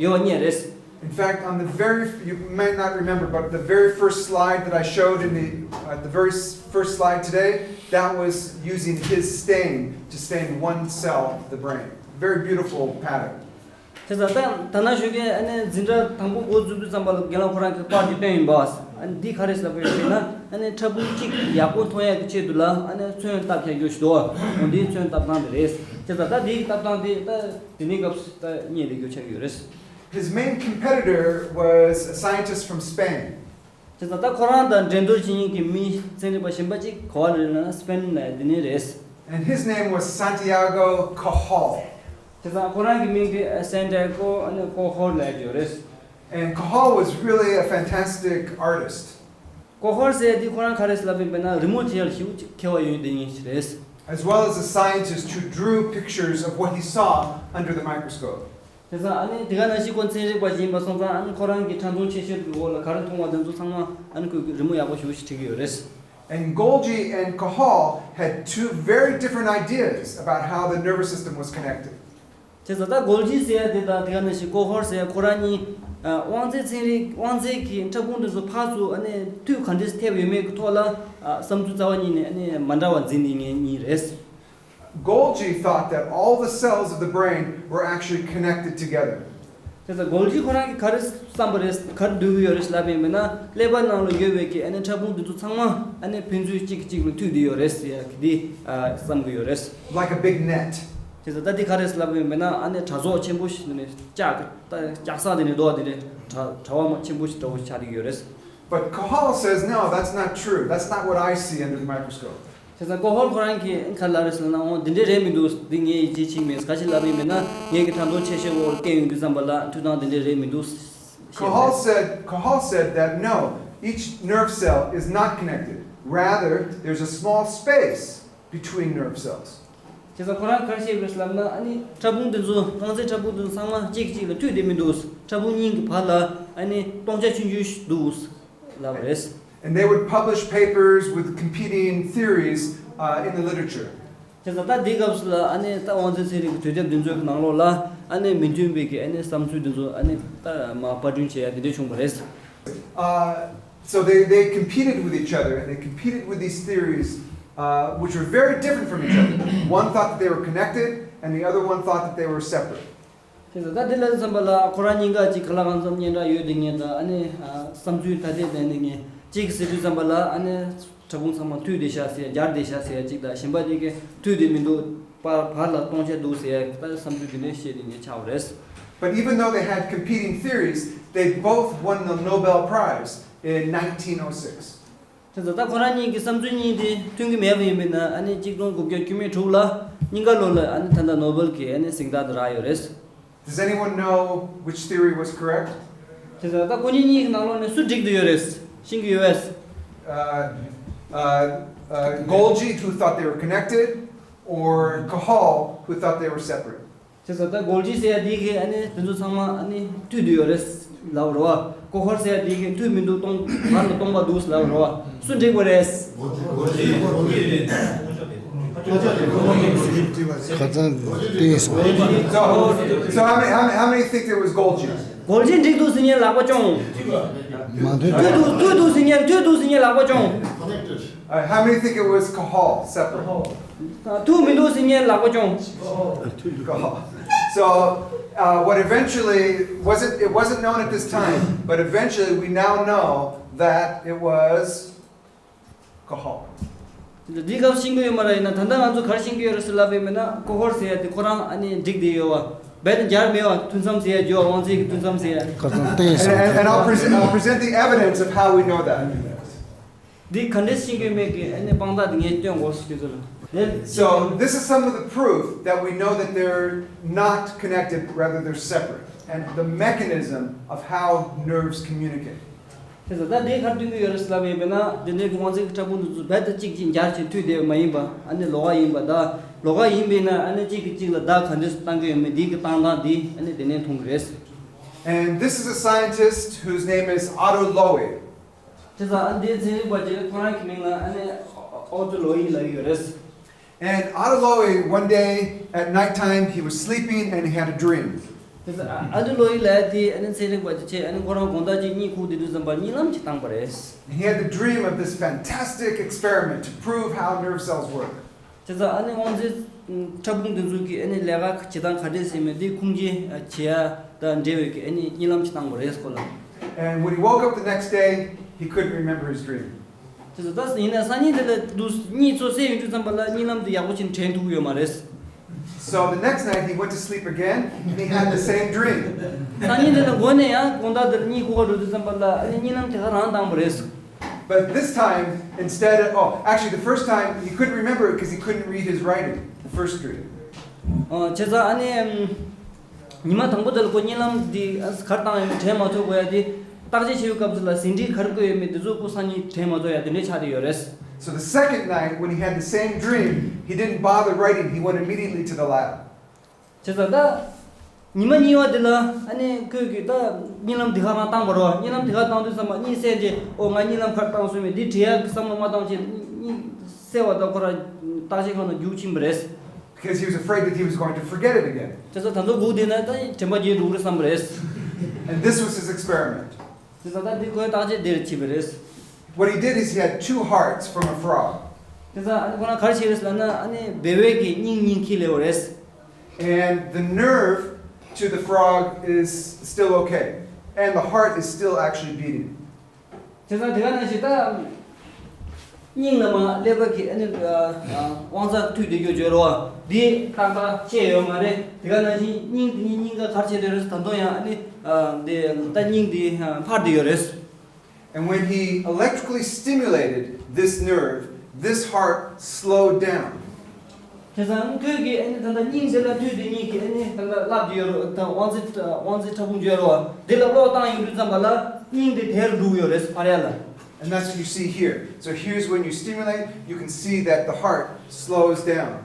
ཡོད་པ་རྙེད་རེད། In fact, on the very, you might not remember, but the very first slide that I showed in the, at the very s- first slide today, that was using his stain to stain one cell of the brain. Very beautiful pattern. དེ་ཙང་ད་ད་ན་ཞོགས་ཀས་ཨ་ནི་འཛིན་གྲྭ་དང་པོ་འགོ་འཛུགས་དུས་ཙམ་པ་ལ་རྒན་ལགས་ཁོ་རང་གི་པར་དེ་བཏོན་ཡིན་པ། ཨ་ནི་འདི་ག་རེ་ཟེར་ལབ་པ་ཡིན་ན་ཨ་ནི་ཕྲ་ཕུང་གཅིག་ཡག་པོ་མཐོང་ཡག་གི་ཆེད་དུ་ལ་ཨ་ནི་ཚོན་བཏབ་བཞག་རྒྱུ་ཞིག་འདུག་འོ་འདིའི་ཚོན་བཏབ་སྟངས་དེ་རེད། དེ་ཙང་ད་འདིའི་བཏབ་སྟངས་དེ་ད་དེ་ནས་སྐབས་སུ་ད་རྙེད་བསྡད་རྒྱུ་ཆགས་ཀྱི་ཡོད་རེད། His main competitor was a scientist from Spain. དེ་ཙང་ད་ཁོ་རང་དང་འགྲན་བསྡུར་བྱེད་མཁན་གྱི་མི་ཚན་རིག་པ་གཞན་པ་གཅིག་ག་པར་རེད་ལབ་ན་སི་པེན་ལ་འདི་ནས་རེད། And his name was Santiago Cajal. དེ་ཙང་ཁོ་རང་གི་མིང་དེ་སན་ཏི་ཡ་གོ་ཨ་ནི་ཀོ་ཧོར་ལབ་ཡོད་རེད། And Cajal was really a fantastic artist, ཀོ་ཧོར་ཟེར་དེ་ཁོ་རང་ག་རེ་ཟེར་ལབ་པ་ཡིན་ན་རི་མོ་བྲིས་ཡག་ལ་ཞེ་པོ་ཅིག་མཁས་པ་ཡོད་མཁན་ཞིག་རེད། As well as a scientist who drew pictures of what he saw under the microscope. དེ་ཙང་ཨ་ནི་དེ་ག་ནང་བཞིན་ཁོ་ཚན་རིག་པ་ཞིག་ཡིན་པ་སོང་ཙང་ཨ་ནི་ཁོ་རང་གི་ཕྲ་མཐོང་ཆེ་ཤོས་ཀྱི་འོག་ལ་ག་རེ་མཐོང་བ་དེ་ཚོ་ཚང་མ་ཨ་ནི་ཁོས་རི་མོ་ཡག་པོ་ཞེ་པོ་ཞིག་བྲིས་ཀྱི་ཡོད་རེད། And Golgi and Cajal had two very different ideas about how the nervous system was connected. དེ་ཙང་ད་གོལ་ཇི་ཟེར་ཡ་དེ་དང་དེ་ག་ནང་བཞིན་ཀོ་ཧོར་ཟེར་ཡ་ཁོ་རང་གཉིས་དབང་རྩའི་ཚན་རིག་དབང་རྩའི་གི་ཕྲ་ཕུང་དེ་ཚོ་ཕར་ཚུར་ཨ་ནི་མཐུད་ག་འདྲས་ཐེབས་ཡོད་མེད་ཀྱི་ཐོག་ལ་བསམ་ཚུལ་རྩ་བ་ཉིད་ནས་ཨ་ནི་མ་འདྲ་བ་འཛིན་ནས་ངེད་གཉིས་རེད། Golgi thought that all the cells of the brain were actually connected together. དེ་ཙང་གོལ་ཇི་ཁོ་རང་གིས་ག་རེ་བསམ་པ་རེད་ག་རེ་འདོད་ཀྱི་ཡོད་རེད་ལབ་པ་ཡིན་ན་ཀླད་པ་ནང་ལ་ཡོད་པའི་གི་ཨ་ནི་ཕྲ་ཕུང་དེ་ཚོ་ཚང་མ་ཨ་ནི་ཕན་ཚུན་གཅིག་གིས་གཅིག་ལ་མཐུད་བསྡད་ཡོད་རེད་ཟེར་ཡ་གི་འདི་བསམ་གྱི་ཡོད་རེད། Like a big net. དེ་ཙང་ད་འདི་ག་རེ་ལབ་པ་ཡིན་ན་ཨ་ནི་དྲ་ཚོགས་ཆེན་པོ་ཞིག་ནས་ལྕགས་ལྕགས་ཟངས་དེ་ནས་རྡོ་དེ་ནས་དྲ་དྲ་བ་མ་ཆེན་པོ་ཞིག་འདྲ་བོ་ཆགས་བསྡད་ཀྱི་ཡོད་རེད། But Cajal says, "No, that's not true. That's not what I see under the microscope." དེ་ཙང་ཀོ་ཧོར་ཁོ་རང་གིས་ག་རེ་ལབ་རེད་ཟེར་ན་འོ་འདི་འདྲས་རེད་མི་འདུག་འདི་ངས་ཡིད་ཆེས་བྱེད་ཀྱི་མེད། ག་ཅི་ལབ་ཡིན་མིན་ན་ངས་ཀྱི་ཕྲ་མཐོང་ཆེ་ཤོས་འོག་ལ་བསྟན་ཡོང་དུས་ཙམ་པ་ལ་མཐུད་སྟངས་འདི་འདྲས་རེད་མི་འདུག Cajal said, Cajal said that no, each nerve cell is not connected. Rather, there's a small space between nerve cells. དེ་ཙང་ཁོ་རང་ག་རེ་བཤད་པ་རེད་ལབ་ན་ཨ་ནི་ཕྲ་ཕུང་འདི་ཚོ་དབང་རྩའི་ཕྲ་ཕུང་འདི་ཚོ་ཚང་མ་གཅིག་གཅིག་ལ་མཐུད་བསྡད་མི་འདུག་ཕྲ་ཕུང་གཉིས་ཀྱི་བར་ལ་ཨ་ནི་སྟོང་ཆ་ཆུང་ཆུང་ཞིག་འདུག་ལབ་པ་རེད། And they would publish papers with competing theories uh, in the literature. དེ་ཙང་ད་འདིའི་སྐབས་སུ་ལ་ཨ་ནི་ད་དབང་རྩའི་ཚན་རིག་གི་དུས་དེབ་འདི་ཚོའི་ནང་ལོགས་ལ་ཨ་ནི་མི་མཐུན་པའི་གི་ཨ་ནི་བསམ་ཚུལ་འདི་ཚོ་ཨ་ནི་ད་མ་པར་སྐྲུན་བྱེད་ཡ་འདི་འདྲ་བྱུང་བ་རེད། Uh, so they, they competed with each other and they competed with these theories, uh, which were very different from each other. One thought that they were connected, and the other one thought that they were separate. དེ་ཙང་ད་དེ་ལ་བསམ་པ་ལ་ཁོ་རང་གཉིས་ཀ་ཅིག་ག་ལ་གང་འཚམ་སྙན་གྲགས་ཡོད་དེ་ངེས་ད་ཨ་ནི་བསམ་ཚུལ་ད་དེ་ལྡན་དེ་ངེས་གཅིག་གིས་ཟེར་དུས་ཙམ་པ་ལ་ཨ་ནི་ཕྲ་ཕུང་ཚང་མ་མཐུད་བསྡད་ཤག་ཟེར་ཡ་སྦྱར་བསྡད་ཤག་ཟེར་ཡ་གཅིག་དང་གཞན་པ་དེ་གས་མཐུད་བསྡད་མི་འདུག་བར་བར་ལ་སྟོང་ཆ་འདུག་ཟེར་ཡ་ད་བསམ་ཚུལ་དེ་འདྲ་བཤད་དེ་ངེས་ཆགས་པ་རེད། But even though they had competing theories, they both won the Nobel Prize in nineteen oh six. དེ་ཙང་ད་ཁོ་རང་གཉིས་ཀྱི་བསམ་ཚུལ་གཉིས་དེ་མཐུན་གྱི་མེད་པ་ཡིན་པས་ན་ཨ་ནི་གཅིག་སྟོང་དགུ་བརྒྱ་དགུ་བཅུ་གོ་དྲུག་ལ་གཉིས་ཀ་ལོ་ལ་ཨ་ནི་ད་ལྟ་ནོ་བེལ་གྱི་ཨ་ནི་གཟེངས་རྟགས་དེ་རག་ཡོད་རེད། Does anyone know which theory was correct? དེ་ཙང་ད་ཁོ་གཉིས་གཉིས་ཀྱི་ནང་ལོགས་ནས་སུ་འགྲིག་བསྡད་ཡོད་རེད། ཤེས་ཀྱི་ཡོད་པས། Uh, uh, uh, Golgi, who thought they were connected, or Cajal, who thought they were separate? དེ་ཙང་ད་གོལ་ཇི་ཟེར་ཡ་དེ་གིས་ཨ་ནི་དེ་ཚོ་ཚང་མ་ཨ་ནི་མཐུད་བསྡད་ཡོད་རེད་ལབ་རེད་བ། ཀོ་ཧོར་ཟེར་ཡ་དེ་གིས་མཐུད་མི་འདུག་སྟོང་བར་ལ་སྟོང་པ་འདུག་ལབ་རེད་བ། སུ་འགྲིག་པ་རེད། ཁ་སང་བལྟས་སོང་། So, so how many, how many, how many think it was Golgi? གོལ་ཇི་འགྲིག་འདུག་ཟེར་མཁན་ལག་པ་སྐྱོང་། མ་མཐུན། མཐུད་འདུག་མཐུད་འདུག་ཟེར་མཁན་མཐུད་འདུག་ཟེར་མཁན་ལག་པ་སྐྱོང་། Uh, how many think it was Cajal, separate? མཐུད་མི་འདུག་ཟེར་མཁན་ལག་པ་སྐྱོང་། Cajal. So, uh, what eventually wasn't, it wasn't known at this time, but eventually we now know that it was Cajal. འདི་སྐབས་ཤེས་ཀྱི་ཡོད་མ་རེད། ཡིན་ན་ད་ལྟ་ང་ཚོ་ག་རེ་ཤེས་ཀྱི་ཡོད་རེད་ཟེར་ལབ་པ་ཡིན་ན་ཀོ་ཧོར་ཟེར་ཡ་དེ་ཁོ་རང་ཨ་ནི་འགྲིག་བསྡད་ཡོད་བ། རྦད་དེ་འབྱར་མེད་བ། མཐུན་མཚམས་ཟེར་ཡ་བརྗོད་དབང་རྩའི་གི་མཐུན་མཚམས་ཟེར་ཡ། ཁ་སང་བལྟས་And, and, and I'll, སོང་། present, I'll present the evidence of how we know that. འདི་ག་འདྲས་ཤེས་ཀྱི་མེད་ཀྱི་ཨ་ནི་དཔང་རྟགས་དེ་ངས་སྟོན་དགོས་ཟེར་གྱི་ཚོད་ལ། So this is some of the proof that we know that they're not connected, rather they're separate, and the mechanism of how nerves communicate. དེ་ཚོ་ད་འདི་ག་རེ་སྟོན་གྱི་ཡོད་རེད་ཟེར་ལབ་ཡིན་པས་ན་འདི་འདྲའི་དབང་རྩའི་ཕྲ་ཕུང་འདི་ཚོ་རྦད་དེ་གཅིག་གཅིག་འབྱར་ཞིང་མཐུད་བསྡད་པ་མ་ཡིན་པ་ཨ་ནི་ལོགས་ཀ་ཡིན་པ་ད་ལོགས་ཀ་ཡིན་པས་ན་ཨ་ནི་གཅིག་གིས་གཅིག་ལ་བརྡ་ག་འདྲས་བཏང་གི་ཡོད་མེད་འདི་གི་བཏང་སྟངས་འདི་ཨ་ནི་དེ་ནས་མཐོང་གི་རེད། And this is a scientist whose name is Otto Loewy. དེ་ཙང་ཨ་འདིའི་ཚན་རིག་པ་དེ་ཁོ་རང་གི་མིང་ལ་ཨ་ནི་ཨོ་ཏོ་ལོ་ཡི་ལབ་ཡོད་རེད། And Otto Loewy, one day at nighttime, he was sleeping and he had a dream. ཨ་ནི་ལོ་ཡི་ལས་དེ་ཨ་ནི་ཚན་རིག་པ་ཅིག་བྱས། ཨ་ནི་ཁོ་རང་དགོང་དག་ཅིག་གཉིད་ཁུག་དེ་དུས་ཙམ་པ་གཉིད་ལམ་ཅིག་བཏང་པ་རེད། He had the dream of this fantastic experiment to prove how nerve cells work. བྱས་ཙང་ཨ་ནི་དབང་རྩའི་ཕྲ་ཕུང་དེ་ཚོ་གི་ཨ་ནི་ལས་ཀ་བྱེད་སྟངས་ག་འདྲས་ཟེར་མེད་དེ་ཁུངས་སྐྱེལ་བྱེད་ཡ་དང་འབྲེལ་བའི་གི་ཨ་ནི་གཉིད་ལམ་ཅིག་བཏང་པ་རེད་ཁོ་ལ། And when he woke up the next day, he couldn't remember his dream. དེ་ཚོ་ད་ཡིན་ན་སང་ཉིན་དེ་ལ་དུ་གཉིད་ཚོ་སད་ཡོང་དུས་ཙམ་པ་ལ་གཉིད་ལམ་དེ་ཡག་པོ་ཅིག་དྲན་ཐུབ་ཀྱི་ཡོད་མ་རེད། So the next night he went to sleep again and he had the same dream. སང་ཉིན་དེ་ལ་འགོ་ནས་ཡང་དགོང་དག་དེར་གཉིད་ཁུག་ག་འགྲོ་དུས་ཙམ་པ་ལ་ཨ་ནི་གཉིད་ལམ་དེ་ག་རང་བཏང་པ་རེད། But this time, instead of, oh, actually, the first time he couldn't remember it because he couldn't read his writing, the first dream. ཨོ་བྱས་ཙང་ཨ་ནི་ཉི་མ་དང་པོ་དེ་ལ་ཁོ་གཉིད་ལམ་འདི་གར་བཏང་ཡོད་དྲན་མ་ཐུབ་དགོས་ཡ་དེ། བརྟག་དཔྱད་བྱེད་པའི་སྐབས་སུ་ལ་ཟིན་བྲིས་གར་བཀོད་ཡོད་མེད་དེ་ཚོ་ཁོ་སང་ཉིན་དྲན་མ་ཐུབ་ཡ་དེ་འདྲའི་ཆགས་བསྡད་ཡོད་རེད། So the second night, when he had the same dream, he didn't bother writing, he went immediately to the lab. བྱས་ཙང་ད་ཉི་མ་གཉིས་པ་དེ་ལ་ཨ་ནི་ཁོས་ཀྱིས་ད་གཉིད་ལམ་དེ་ག་རང་བཏང་བ་རོ། གཉིད་ལམ་དེ་ག་བཏང་དུས་ཙམ་པ་གཉིད་སད་རྗེས་ཨོ་ང་གཉིད་ལམ་གར་བཏང་སོང་མེད་འདི་དྲན་ཡ་བསམ་བློ་མ་བཏང་བྱས་གཉིད་སད་པ་ད་ཁོ་རང་བརྟག་དཔྱད་ཁང་ནང་རྒྱུགས་ཕྱིན་པ་རེད། Because he was afraid that he was going to forget it again. བྱས་ཙང་ད་ཚོ་སྒུག་བསྡད་ན་ད་དྲན་པ་བརྗེད་འགྲོ་གི་རེད་བསམ་པ་རེད། And this was his experiment. བྱས་ཙང་ད་འདི་ཁོའི་བརྟག་དཔྱད་འདིར་བྱས་པ་རེད། What he did is he had two hearts from a frog. བྱས་ཙང་ཨ་ནི་ཁོ་རང་ག་རེ་བྱས་རེད་ཟེར་ན་ཨ་ནི་བེ་བའི་གི་སྙིང་གཉིས་ཁྱེར་སླེབས་པ་རེད། And the nerve to the frog is still okay. And the heart is still actually beating. བྱས་ཙང་དེ་ག་ནང་བཞིན་ད་སྙིང་ལ་མ་ཀླད་པ་གི་ཨ་ནི་དབང་རྩ་མཐུད་བསྡད་རྒྱུ་བརྗོད་རོགས། འདི་ཏག་ཏག་བཤད་ཡོད་མ་རེད། དེ་ག་ནང་བཞིན་སྙིང་དེ་གཉིས་གཉིས་ཀ་གར་བྱས་བསྡད་རེད། ད་དུང་ཡང་ཨ་ནི་འདི་ད་སྙིང་འདི་འཕར་བསྡད་ཡོད་རེད། And when he electrically stimulated this nerve, this heart slowed down. བྱས་ཙང་ཁོས་ཀྱིས་ཨ་ནི་ད་ལྟ་སྙིང་དེ་ལ་མཐུད་དེ་གཉིས་ཀྱིས་ཨ་ནི་ད་ལྟ་བསླབ་བསྡད་ཡོད་རེད། ད་དབང་རྩའི་དབང་རྩའི་ཕྲ་ཕུང་བརྗོད་རོགས། དེ་ལ་གློག་བཏང་ཡོང་དུས་ཙམ་པ་ལ་སྙིང་དེ་དལ་འགྲོ་གི་ཡོད་རེད། འཕར་ཡ་ལ། And that's what you see here. So here's when you stimulate, you can see that the heart slows down.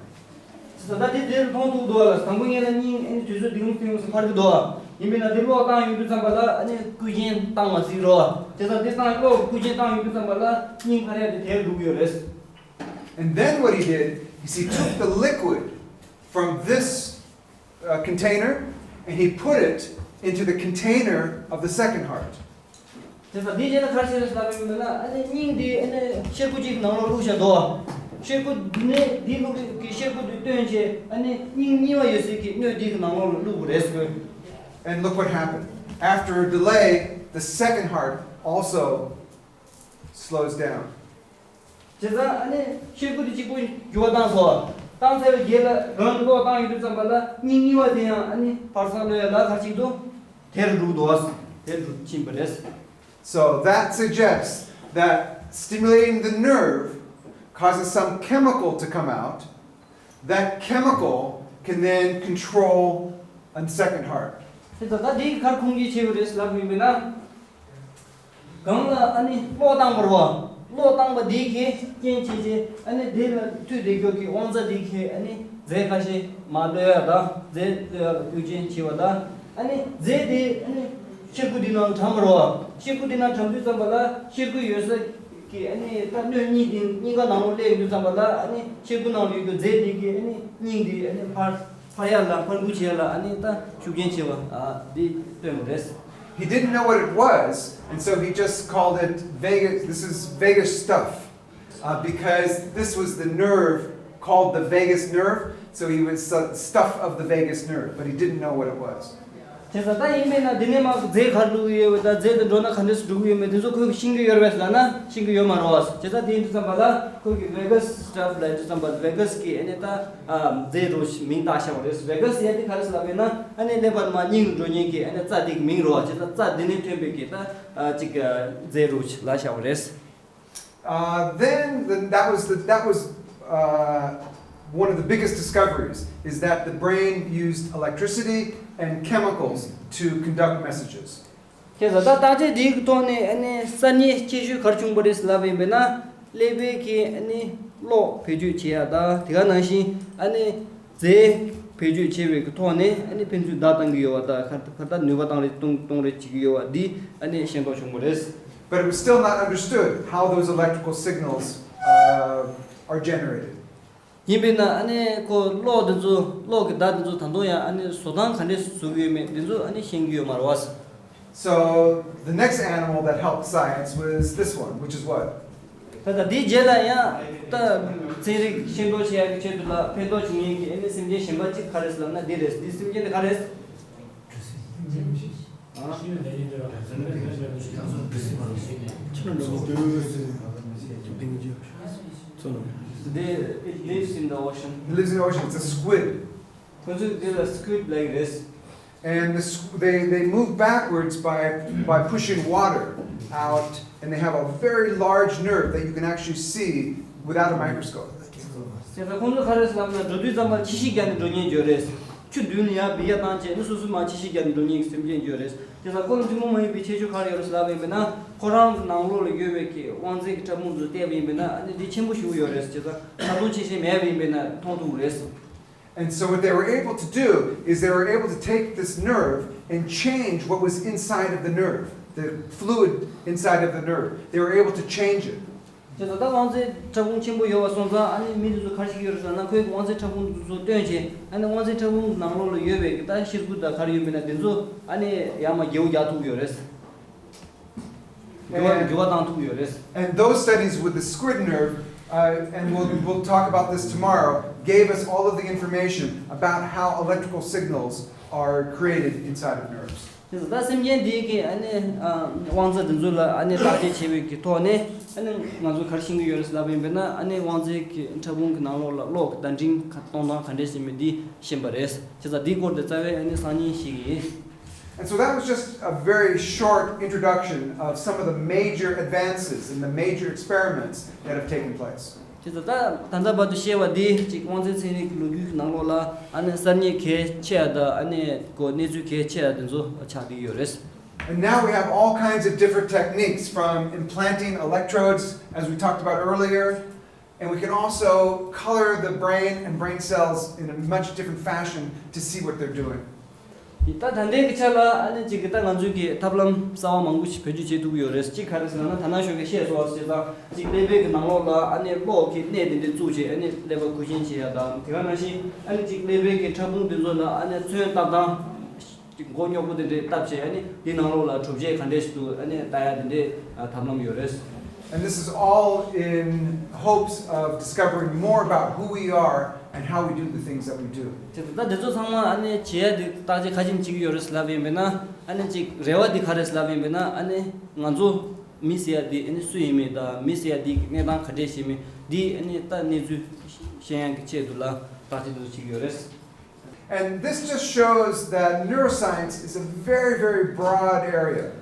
ད་ལྟ་དེ་དེར་མཐོང་ཐུབ་འདུག་ལ། དང་པོ་ཉིད་ལ་སྙིང་ཨ་ནི་དུས་ཚོད་འདི་མོ་དེ་མོ་སུ་འཕར་གི་འདུག་ཡིན་པས་ན་དེ་གློག་བཏང་ཡོང་དུས་ཙམ་པ་ལ་ཨ་ནི་སྐུད་རྐྱེན་བཏང་བ་ཟིག་རོ། དེ་ཙང་དེ་བཏང་གློག་སྐུད་རྐྱེན་བཏང་ཡོང་དུས་ཙམ་པ་ལ་སྙིང་འཕར་ཡ་དེ་དལ་འགྲོ་གི་ཡོད་རེད། And then what he did is he took the liquid from this uh, container and he put it into the container of the second heart. དེ་ཙང་འདི་བྱས་ན་ག་རེ་བྱས་རེད་ལབ་ཡོང་དུས་ན་ཨ་ནི་སྙིང་འདི་ཨ་ནི་གཤེར་ཁུ་གཅིག་ནང་ལོགས་བླུགས་བཞག་འདུག་གཤེར་ཁུ་འདི་ནས་འདི་བླུགས་གི་གཤེར་ཁུ་འདི་བཏོན་བྱས་ཨ་ནི་སྙིང་གཉིས་པ་ཡོད་སའི་གི་སྣོད་འདི་གི་ནང་ལོགས་ལ་བླུགས་དགོས་རེད་ཟེར། And look what happened. After a delay, the second heart also slows down. བྱས་ཙང་ཨ་ནི་གཤེར་ཁུ་དེ་གཅིག་པུ་འགྱུར་བ་བཏང་སོང་། བཏང་ཚར་བའི་རྗེས་ལ་རང་གི་གློག་བཏང་ཡོང་དུས་ཙམ་པ་ལ་སྙིང་གཉིས་པ་དེ་ཡང་ཨ་ནི་ཕར་ཚུར་གློད་ཡ་ལ་ག་ཅིག་ཏུ་དལ་འགྲོ་འདུག་དལ་འགྲོ་ཕྱིན་པ་རེད། So that suggests that stimulating the nerve causes some chemical to come out. That chemical can then control a second heart. དེ་ད་ལྟ་འདི་གར་ཁུངས་སྐྱེལ་བྱས་པ་རེད་ལབ་ཡིན་པས་ན། གང་ལ་ཨ་ནི་གློག་བཏང་བ་རེད་བ། གློག་བཏང་བ་འདི་གིས་རྐྱེན་བྱས་རྗེས་ཨ་ནི་འདི་ལ་མཐུད་བསྡད་རྒྱུ་གི་དབང་རྩ་འདི་གིས་ཨ་ནི་རྫས་ཁ་ཤས་མར་གློད་ཡ་དང་རྫས་གློད་ཡ་ལ་སྐུལ་རྐྱེན་བྱེད་པ་དང་ཨ་ནི་རྫས་དེ་ཨ་ནི་གཤེར་ཁུ་འདི་ནང་གྲམ་པ་རེད་བ། གཤེར་ཁུ་འདི་ནང་གྲམ་དུས་ཙམ་པ་ལ་གཤེར་ཁུ་ཡོད་ས་གི་ཨ་ནི་ད་སྣོད་གཉིས་དེ་གཉིས་ཀ་ནང་ལོགས་སླེབས་ཡོང་དུས་ཙམ་པ་ལ་ཨ་ནི་གཤེར་ཁུ་ནང་ལ་ཡོད་རྒྱུ་རྫས་དེ་གིས་ཨ་ནི་སྙིང་དེ་ཨ་ནི་ཕར་འཕར་ཡ་ལ་འཕར་འགུལ་བྱེད་ཡ་ལ་ཨ་ནི་ད་ཤུགས་རྐྱེན་བྱེད་པ་ཨ་འདི་སྟོན་པ་རེད། He didn't know what it was, and so he just called it vagus. This is vagus stuff, uh, because this was the nerve called the vagus nerve, so he was the stuff of the vagus nerve, but he didn't know what it was. བྱས་ཙང་ད་ཡིན་པས་ན་འདི་ནས་མར་རྫས་ག་རེ་བླུགས་ཡོད་པ་དང་རྫས་དེ་འགྲོ་ན་ག་འདྲས་སུ་འགྲོ་གི་ཡོད་མེད་དེ་ཚོ་ཁོས་ཤེས་ཀྱི་ཡོད་རེད་པས་ལབ་ན་ཤེས་ཀྱི་ཡོད་མ་རེད་བ། བྱས་ཙང་དེ་ཡིན་དུས་ཙམ་པ་ལ་ཁོས་ཀྱི་vagus stuff ལབ་དུས་ཙམ་པ་vagus གི་ཨ་ནི་ད་རྫས་རུ་མིང་བཏགས་བཞག་པ་རེད། vagus ཡ་དེ་ག་རེ་ཟེར་ལབ་པས་ན་ཨ་ནི་ཀླད་པ་ནས་མར་སྙིང་ལ་འགྲོ་མཁན་གྱི་ཨ་ནི་རྩ་དེ་གི་མིང་རེད་བ། བྱས་ཙང་རྩ་འདི་ནས་ཐོན་པའི་གི་ད་ཅིག་རྫས་རུ་ལབ་བཞག་པ་རེད། Uh, then the, that was the, that was uh, one of the biggest discoveries, is that the brain used electricity and chemicals to conduct messages. ཁྱེད་ཚོ་ད་བརྟག་དཔྱད་འདིའི་ཐོག་ནས་ཨ་ནི་གསར་རྙེད་ཆེ་ཤོས་ག་རེ་བྱུང་བ་རེད་ལབ་པ་ཡིན་པས་ན་ཀླད་པའི་གི་ཨ་ནི་གློག་བེད་སྤྱོད་བྱེད་ཡ་དང་དེ་ག་ནང་བཞིན་ཨ་ནི་རྫས་བེད་སྤྱོད་བྱས་པའི་གི་ཐོག་ནས་ཨ་ནི་ཕན་ཚུན་བརྡ་བཏང་གི་ཡོད་པ་དང་ག་ག་ལྟར་ནུས་པ་བཏང་རེས་གཏོང་གཏོང་རེས་བྱེད་ཀྱི་ཡོད་པ་འདི་ཨ་ནི་ཤེས་རྟོགས་བྱུང་བ་རེད། But it was still not understood how those electrical signals uh, are generated. ཡིན་པས་ན་ཨ་ནི་ཁོ་གློག་འདི་ཚོ་གློག་གི་བརྡ་འདི་ཚོ་ད་དུང་ཡང་ཨ་ནི་བཟོ་སྟངས་ག་འདྲས་བཟོ་གི་ཡོད་མེད་འདི་ཚོ་ཨ་ནི་ཤེས་ཀྱི་ཡོད་མ་རེད་བ། So the next animal that helped science was this one, which is what? ད་ལྟ་འདིའི་རྗེས་ལ་ཡང་ད་ཚན་རིག་ཤེས་རྟོགས་བྱེད་ཡག་གི་ཆེད་དུ་ལ་ཕན་ཐོགས་བྱེད་མཁན་གྱི་ཨ་ནི་སེམས་ཅན་གཞན་པ་གཅིག་ག་རེ་ཟེར་ལབ་ན་འདི་རེད། འདི་སེམས་ཅན་འདི་ག་རེད། འདི it lives in the ocean. It lives in the ocean. It's a squid. ཁོ་ཚོས་འདི་ལ་squid་ལབ་ཀྱི་རེད། And the, squ- they, they move backwards by, by pushing water out, and they have a very large nerve that you can actually see without a microscope. དེ་ལྟར་ཁོང་ཚོ་ག་རེ་ཟེར་ལབ་ན་འགྲོ་དུས་ཙམ་པ་ཆ་ཤས་བརྒྱབ་ནས་འགྲོ་མཁན་ཅིག་ཡོད་རེད། ཆུ་མདུན་ལ་ཡར་འབུད་རྒྱག་བཏང་བྱས་ནས་སོ་སོ་མར་ཆ་ཤས་བརྒྱབ་ནས་འགྲོ་མཁན་གྱི་སེམས་ཅན་ཅིག་ཡོད་རེད། དེ་ལྟར་ཁོ་ལ་མཛུབ་མོ་མ་ཡིན་པའི་ཁྱད་ཆོས་ག་རེ་ཡོད་རེད་ཟེར་ལབ་པ་ཡིན་པས་ན་ཁོ་རང་གི་ནང་ལོགས་ལ་ཡོད་པའི་གི་དབང་རྩའི་གི་ཕྲ་ཕུང་ཚོ་བལྟས་པ་ཡིན་པས་ན་ཨ་ནི་འདི་ཆེན་པོ་ཞིག་ཡོད་རེད། དེ་ལྟར་ཁ་ཚོན་ཆེ་ཤས་མེད་པ་ཡིན་པས་ན་མཐོང་ཐུབ་ཀྱི་རེད། And so what they were able to do is they were able to take this nerve and change what was inside of the nerve, the fluid inside of the nerve. They were able to change it. དེ་ད་ལྟ་དབང་རྩའི་ཕྲ་ཕུང་ཆེན་པོ་ཡོད་པ་སོང་ཙང་ཨ་ནི་མི་དེ་ཚོ་ག་རེ་བྱེད་ཀྱི་ཡོད་རེད་ཟེར་ན་ཁོའི་དབང་རྩའི་ཕྲ་ཕུང་དེ་ཚོ་བཏོན་བྱས་ཨ་ནི་དབང་རྩའི་ཕྲ་ཕུང་གི་ནང་ལོགས་ལ་ཡོད་པའི་ད་ཤེལ་སྒོ་དང་ག་རེ་ཡོད་མེད་ན་དེ་ཚོ་ཨ་ནི་ཡར་མར་འགྱེལ་བ་རྒྱག་ཐུབ་ཀྱི་ཡོད་རེད། འགྱུར་བ་འགྱུར་བ་བཏང་ཐུབ་ཀྱི་ཡོད་རེད། And those studies with the squid nerve, uh, and we'll, we'll talk about this tomorrow, gave us all of the information about how electrical signals are created inside of nerves. དེ་ད་སེམས་ཅན་འདིའི་གི་ཨ་ནི་ཨ་དབང་རྩ་འདི་ཚོ་ལ་ཨ་ནི་བརྟག་དཔྱད་བྱས་པའི་གི་ཐོག་ནས་ཨ་ནི་ང་ཚོ་ག་རེ་ཤེས་ཀྱི་ཡོད་རེད་ལབ་པ་ཡིན་པས་ན་ཨ་ནི་དབང་རྩའི་གི་ཕྲ་ཕུང་གི་ནང་ལོགས་ལ་གློག་གི་བརྡ་འཕྲིན་གཏོང་སྟངས་ག་འདྲས་ཤེས་མིན་འདི་ཤེས་པ་རེད། དེ་ད་འདིའི་སྐོར་དེ་རྩ་བའི་ཨ་ནི་སང་ཉིན་ཤེས་ཀྱི་ཡིན། And so that was just a very short introduction of some of the major advances and the major experiments that have taken place. དེ་ད་ད་ད་ལྟ་བར་དུ་བཤད་པ་འདི་གཅིག་དབང་རྩའི་ཚན་རིག་གི་ལོ་རྒྱུས་ཀྱི་ནང་ལོགས་ལ་ཨ་ནི་གསར་རྙེད་གལ་ཆེ་བ་དང་ཨ་ནི་གོ་གནས་ཚུལ་གལ་ཆེ་བ་དེ་ཚོ་ཆགས་བསྡད་ཡོད་རེད། And now we have all kinds of different techniques, from implanting electrodes, as we talked about earlier, and we can also color the brain and brain cells in a much different fashion to see what they're doing. ད་ད་ལྟའི་གི་ཆ་ལ་ཨ་ནི་གཅིག་གི་ད་ང་ཚོའི་གི་ཐབས་ལམ་གསར་བ་མང་པོ་ཞིག་བེད་སྤྱོད་བྱེད་ཐུབ་ཀྱི་ཡོད་རེད། གཅིག་ག་རེ་ཟེར་ན་ད་ནང་ཞོགས་ཀྱི་བཤད་སོང་བ་ཞེས་ཙང་གཅིག་ཀླད་པའི་གི་ནང་ལོགས་ལ་ཨ་ནི་གློག་གི་སྣེ་དེ་འདྲ་བཙུགས་བྱས་ཨ་ནི་ཀླད་པ་འགུལ་ཞེན་བྱེད་ཡ་དང་དེ་ག་ནང་བཞིན་ཨ་ནི་གཅིག་ཀླད་པའི་གི་ཕྲ་ཕུང་དེ་ཚོ་ལ་ཨ་ནི་ཚོན་བཏབ་སྟངས་མགོ་རྙོག་པོ་དེ་འདྲས་བཏབ་བྱས་ཨ་ནི་དེ་ནང་ལོགས་ལ་གྲུབ་ཆ་ག་འདྲས་ཞིག་འདུག་ཨ་ནི་ལྟ་ཡ་དེ་འདྲས་ཐབས་ལམ་ཡོད་རེད། And this is all in hopes of discovering more about who we are and how we do the things that we do. དེ་ད་དེ་ཚོ་ཚང་མ་ཨ་ནི་བྱེད་ཡ་དེ་བརྟག་དཔྱད་ག་ཅིག་བྱེད་ཀྱི་ཡོད་རེད་ལབ་ཡིན་པས་ན་ཨ་ནི་གཅིག་རེ་བ་དེ་ག་རེད་ལབ་ཡིན་པས་ན་ཨ་ནི་ང་ཚོ་མི་ཟེར་ཡ་དེ་ཨ་ནི་སུ་ཡིན་མིན་དང་མི་ཟེར་ཡ་དེ་གནས་སྟངས་ག་འདྲས་ཞིག་མིན་དེ་ཨ་ནི་ད་གནས་ཚུལ་ཤེས་ཡ་གི་ཆེད་དུ་ལ་བརྟག་དཔྱད་དེ་ཚོ་བྱེད་ཀྱི་ཡོད་རེད། And this just shows that neuroscience is a very, very broad area.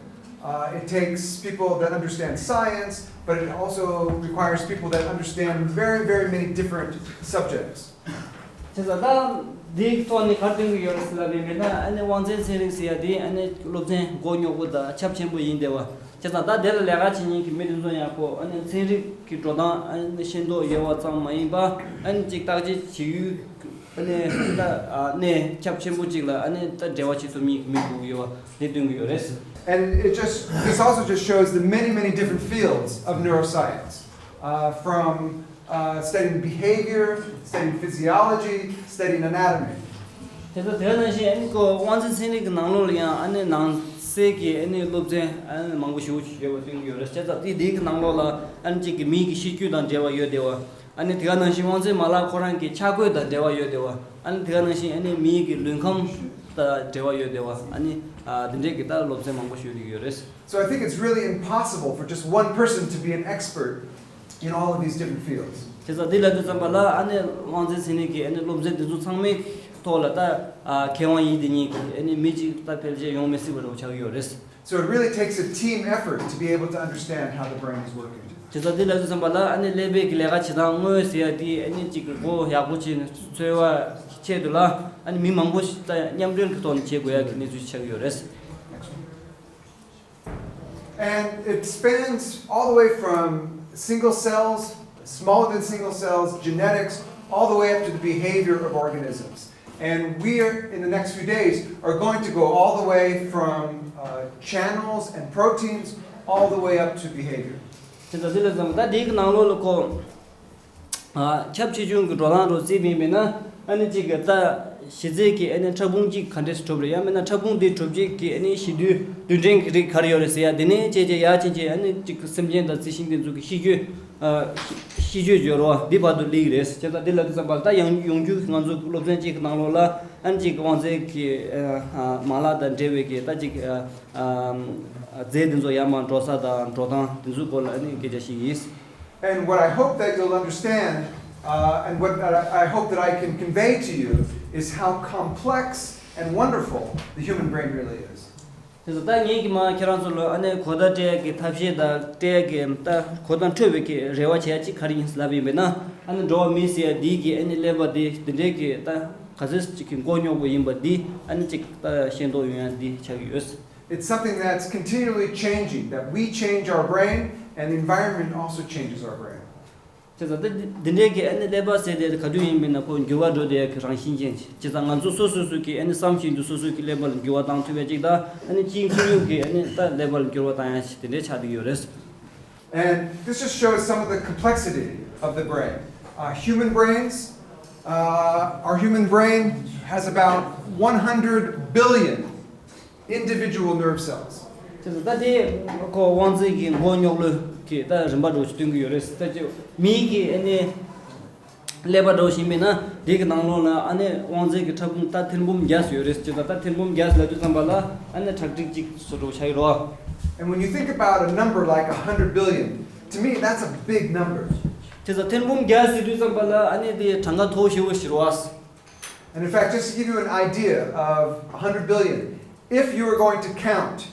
Uh, it takes people that understand science, but it also requires people that understand very, very many different subjects. དེ་ཙང་ད་འདིའི་ཐོག་ནས་ག་རེ་སྟོན་གྱི་ཡོད་རེད་ཟེར་ལབ་པ་ཡིན་ན་ཨ་ནི་དབང་རྩའི་ཚན་རིག་ཟེར་ཡ་དེ་ཨ་ནི་སློབ་ཚན་མགོ་རྙོག་པོ་དང་ཁྱབ་ཆེན་པོ་ཡིན་བསྡད་པ། བྱས་ཙང་ད་དེ་ལ་ལས་ཀ་བྱེད་མཁན་གྱི་མི་དེ་ཚོ་ཡང་ཁོ་ཨ་ནི་ཚན་རིག་གི་འགྲོ་སྟངས་ཨ་ནི་ཤེས་རྟོགས་ཡོད་པ་ཙམ་མ་ཡིན་པ་ཨ་ནི་ཅིག་བརྟག་དཔྱད་བྱེད་ཡུལ་ཨ་ནི་ད་ཨ་གནས་ཁྱབ་ཆེན་པོ་ཅིག་ལ་ཨ་ནི་ད་འབྲེལ་བ་བྱེད་ཐུབ་མཁན་གྱི་མི་དགོས་ཀྱི་ཡོད་པ་དེ་སྟོན་གྱི་ཡོད་རེད། And it just, this also just shows the many, many different fields of neuroscience, uh, from uh, studying behavior, studying physiology, studying anatomy. དེ་ཚོ་དེ་ནང་བཞིན་ཨ་ནི་ཀོ་དབང་རྩའི་ཚན་རིག་གི་ནང་ལོགས་ལ་ཡང་ཨ་ནི་ནང་གསེས་ཀྱི་ཨ་ནི་སློབ་ཚན་ཨ་ནི་མང་པོ་ཞེ་པོ་ཅིག་ཡོད་པ་སྟོན་གྱི་ཡོད་རེད། བྱས་ཙང་དེ་དེའི་གི་ནང་ལོགས་ལ་ཨ་ནི་གཅིག་གི་མིའི་གི་གཤིས་རྒྱུད་དང་འབྲེལ་བ་ཡོད་བསྡད་པ། ཨ་ནི་དེ་ག་ནང་བཞིན་དབང་རྩའི་མ་ལག་ཁོ་རང་གི་ཆས་གོས་དང་འབྲེལ་བ་ཡོད་བསྡད་པ། ཨ་ནི་དེ་ག་ནང་བཞིན་ཨ་ནི་མིའི་གི་ལུས་ཁམས་དང་འབྲེལ་བ་ཡོད་བསྡད་པ། ཨ་ནི་ཨ་དེ་འདྲའི་གི་ད་སློབ་ཚན་མང་པོ་ཞིག་ཡོད་ཀྱི་ཡོད་རེད། So I think it's really impossible for just one person to be an expert in all of these different fields. དེ་ཙང་འདི་ལ་དུས་ཙམ་པ་ལ་ཨ་ནི་དབང་རྩའི་ཚན་རིག་གི་ཨ་ནི་སློབ་ཚན་འདི་ཚོ་ཚང་མའི་ཐོག་ལ་ད་ཨ་མཁས་དབང་ཡིན་དེ་ཉིད་ཀྱི་ཨ་ནི་མི་གཅིག་ད་ཕལ་ཆེར་ཡོང་མི་སྲིད་པ་རེད་ཆགས་ཀྱི་ཡོད་རེད། So it really takes a team effort to be able to understand how the brain is working. དེ་ཙང་འདི་ལ་དུས་ཙམ་པ་ལ་ཨ་ནི་ཀླད་པའི་གི་ལས་ཀ་བྱེད་སྟངས་དངོས་ཟེར་ཡ་དེ་ཨ་ནི་གཅིག་གི་མགོ་ཡག་པོ་བྱས་ནས་འཚོལ་བ་ཆེད་དུ་ལ་ཨ་ནི་མི་མང་པོ་ཞིག་ད་མཉམ་འབྲེལ་གྱི་ཐོག་ནས་བྱེད་དགོས་ཡ་གི་གནས་ཚུལ་ཆགས་ཀྱི་ཡོད་རེད། And it spans all the way from single cells, smaller than single cells, genetics, all the way up to the behavior of organisms. And we are, in the next few days, are going to go all the way from uh, channels and proteins all the way up to behavior. དེ་ལྟ་དེ་ལ་ཙམ་ད་དེའི་ནང་ལོགས་ལ་ཁོ་ ཁྱབ་ཆེ་ཆུང་གི་འགྲོ་སྟངས་རོ་རྩིས་མིན་མིན་ན་ཨ་ནི་གཅིག་གི་ད་གཞི་རྩའི་གི་ཨ་ནི་ཕྲ་ཕུང་གཅིག་ག་འདྲས་སུ་གྲུབ་རེད། ཡང་མིན་ན་ཕྲ་ཕུང་འདི་གྲུབ་བྱེད་ཀྱི་ཨ་ནི་གཞི་རྡུལ་རྡུལ་ཕྲན་གྱི་རིགས་ག་རེ་ཡོད་རེད་ཟེར་ཡ་དེ་ནས་བྱས་བྱས་ཡར་ཕྱིན་བྱས་ཨ་ནི་གཅིག་གི་སེམས་ཅན་དང་རྩི་ཤིང་དེ་ཚོ་གི་ཤེས་རྒྱུད། ཤེས་རྒྱུད་སྦྱོར་བ་འདི་བར་དུ་སླེབས་རེད། བྱས་ཙང་འདི་ལབ་དུས་ཙམ་པ་ད་ཡང་ཡོང་རྒྱུ་ང་ཚོ་སློབ་ཚན་གཅིག་གི་ནང་ལོགས་ལ་ཨ་ནི་གཅིག་གི་དབང་རྩའི་གི་མ་ལག་དང་འབྲེལ་བའི་གི་ད་གཅིག་རྫས་འདི་ཚོ་ཡར་མར་འགྲོ་ས་དང་འགྲོ་སྟངས་འདི་ཚོའི་སྐོར་ལ་ཨ་ནི་སྐད་ཆ་བཤད་ཀྱི་ཡིན། And what I hope that you'll understand, uh, and what I I hope that I can convey to you, is how complex and wonderful the human brain really is. དེ་ཚོ་ད་ངེད་ཀྱིས་མ་ཁྱེད་རང་ཚོ་ལ་ཨ་ནི་གོ་བརྡ་སྤྲད་ཀྱི་ཐབས་ཤེས་དང་སྤྲད་ཀྱི་ད་གོ་བརྡ་འཕྲོད་པའི་གི་རེ་བ་བྱེད་ཡ་གཅིག་ག་རེ་ཡིན་ལབ་ཡིན་པས་ན། ཨ་ནི་འགྲོ་བ་མི་ཟེར་ཡ་འདི་གི་ཨ་ནི་ཀླད་པ་འདི་འདི་འདྲའི་གི་ད་ག་ཚོད་ཅིག་གི་མགོ་རྙོག་པོ་ཡིན་པ་འདི་ཨ་ནི་ཅིག་ད་ཤེས་རྟོགས་ཡོང་ཡ་འདི་ཆགས་ཀྱི་ཡོད། It's something that's continually changing, that we change our brain and the environment also changes our brain. བྱས་ཙང་ད་འདི་འདྲའི་གི་ཨ་ནི་ཀླད་པ་ཟེར་དེ་ག་དུས་ཡིན་མིན་ན་ཁོ་འགྱུར་བ་འགྲོ་བསྡད་ཡ་གི་རང་བཞིན་ཅན་ཞིག་བྱས་ཙང་ང་ཚོ་སོ་སོ་སོ་གི་ཨ་ནི་བསམ་བཞིན་དུ་སོ་སོ་གི་ཀླད་པ་ལ་འགྱུར་བ་བཏང་ཐུབ་ཡ་ཅིག་དང་ཨ་ནི་སྤྱི་ཁྱོན་ཡོངས་ཀྱི་ཨ་ནི་ད་ཀླད་པ་ལ་འགྱུར་བ་བཏང་ཡ་ཞིག་དེ་འདྲའི་ཆགས་བསྡད་ཡོད་རེད། And this just shows some of the complexity of the brain. Uh, human brains, uh, our human brain has about one hundred billion individual nerve cells. དེ་ཚོ་ད་དེ་ཁོ་དབང་རྩའི་གི་མགོ་རྙོག་ལོས་ཀྱི་ད་རིམ་པ་འགྲོ་ཞིག་སྟོན་གྱི་ཡོད་རེད། ད་ཅི་མིའི་གི་ཨ་ནི་ཀླད་པ་འགྲོ་བཞིན་པས་ན་དེ་གི་ནང་ལོགས་ལ་ཨ་ནི་དབང་རྩའི་གི་ཕྲ་ཕུང་ད་ཐེར་འབུམ་བརྒྱ་ཙམ་ཡོད་རེད། ཅི་ད་ད་ཐེར་འབུམ་བརྒྱ་ཙམ་ལབ་དུས་ཙམ་པ་ལ་ཨ་ནི་ཁྲག་ཁྲིག་གཅིག་སུ་འགྲོ་ཆགས་ཡོད་རོ། And when you think about a number like a hundred billion, to me that's a big number. དེ་ཚོ་ཐེར་འབུམ་བརྒྱ་ཟེར་དུས་ཙམ་པ་ལ་ཨ་ནི་དེ་གྲངས་ཀ་མཐོ་ཤོས་ཞིག་རེད་བ། And in fact, just to give you an idea of a hundred billion, if you were going to count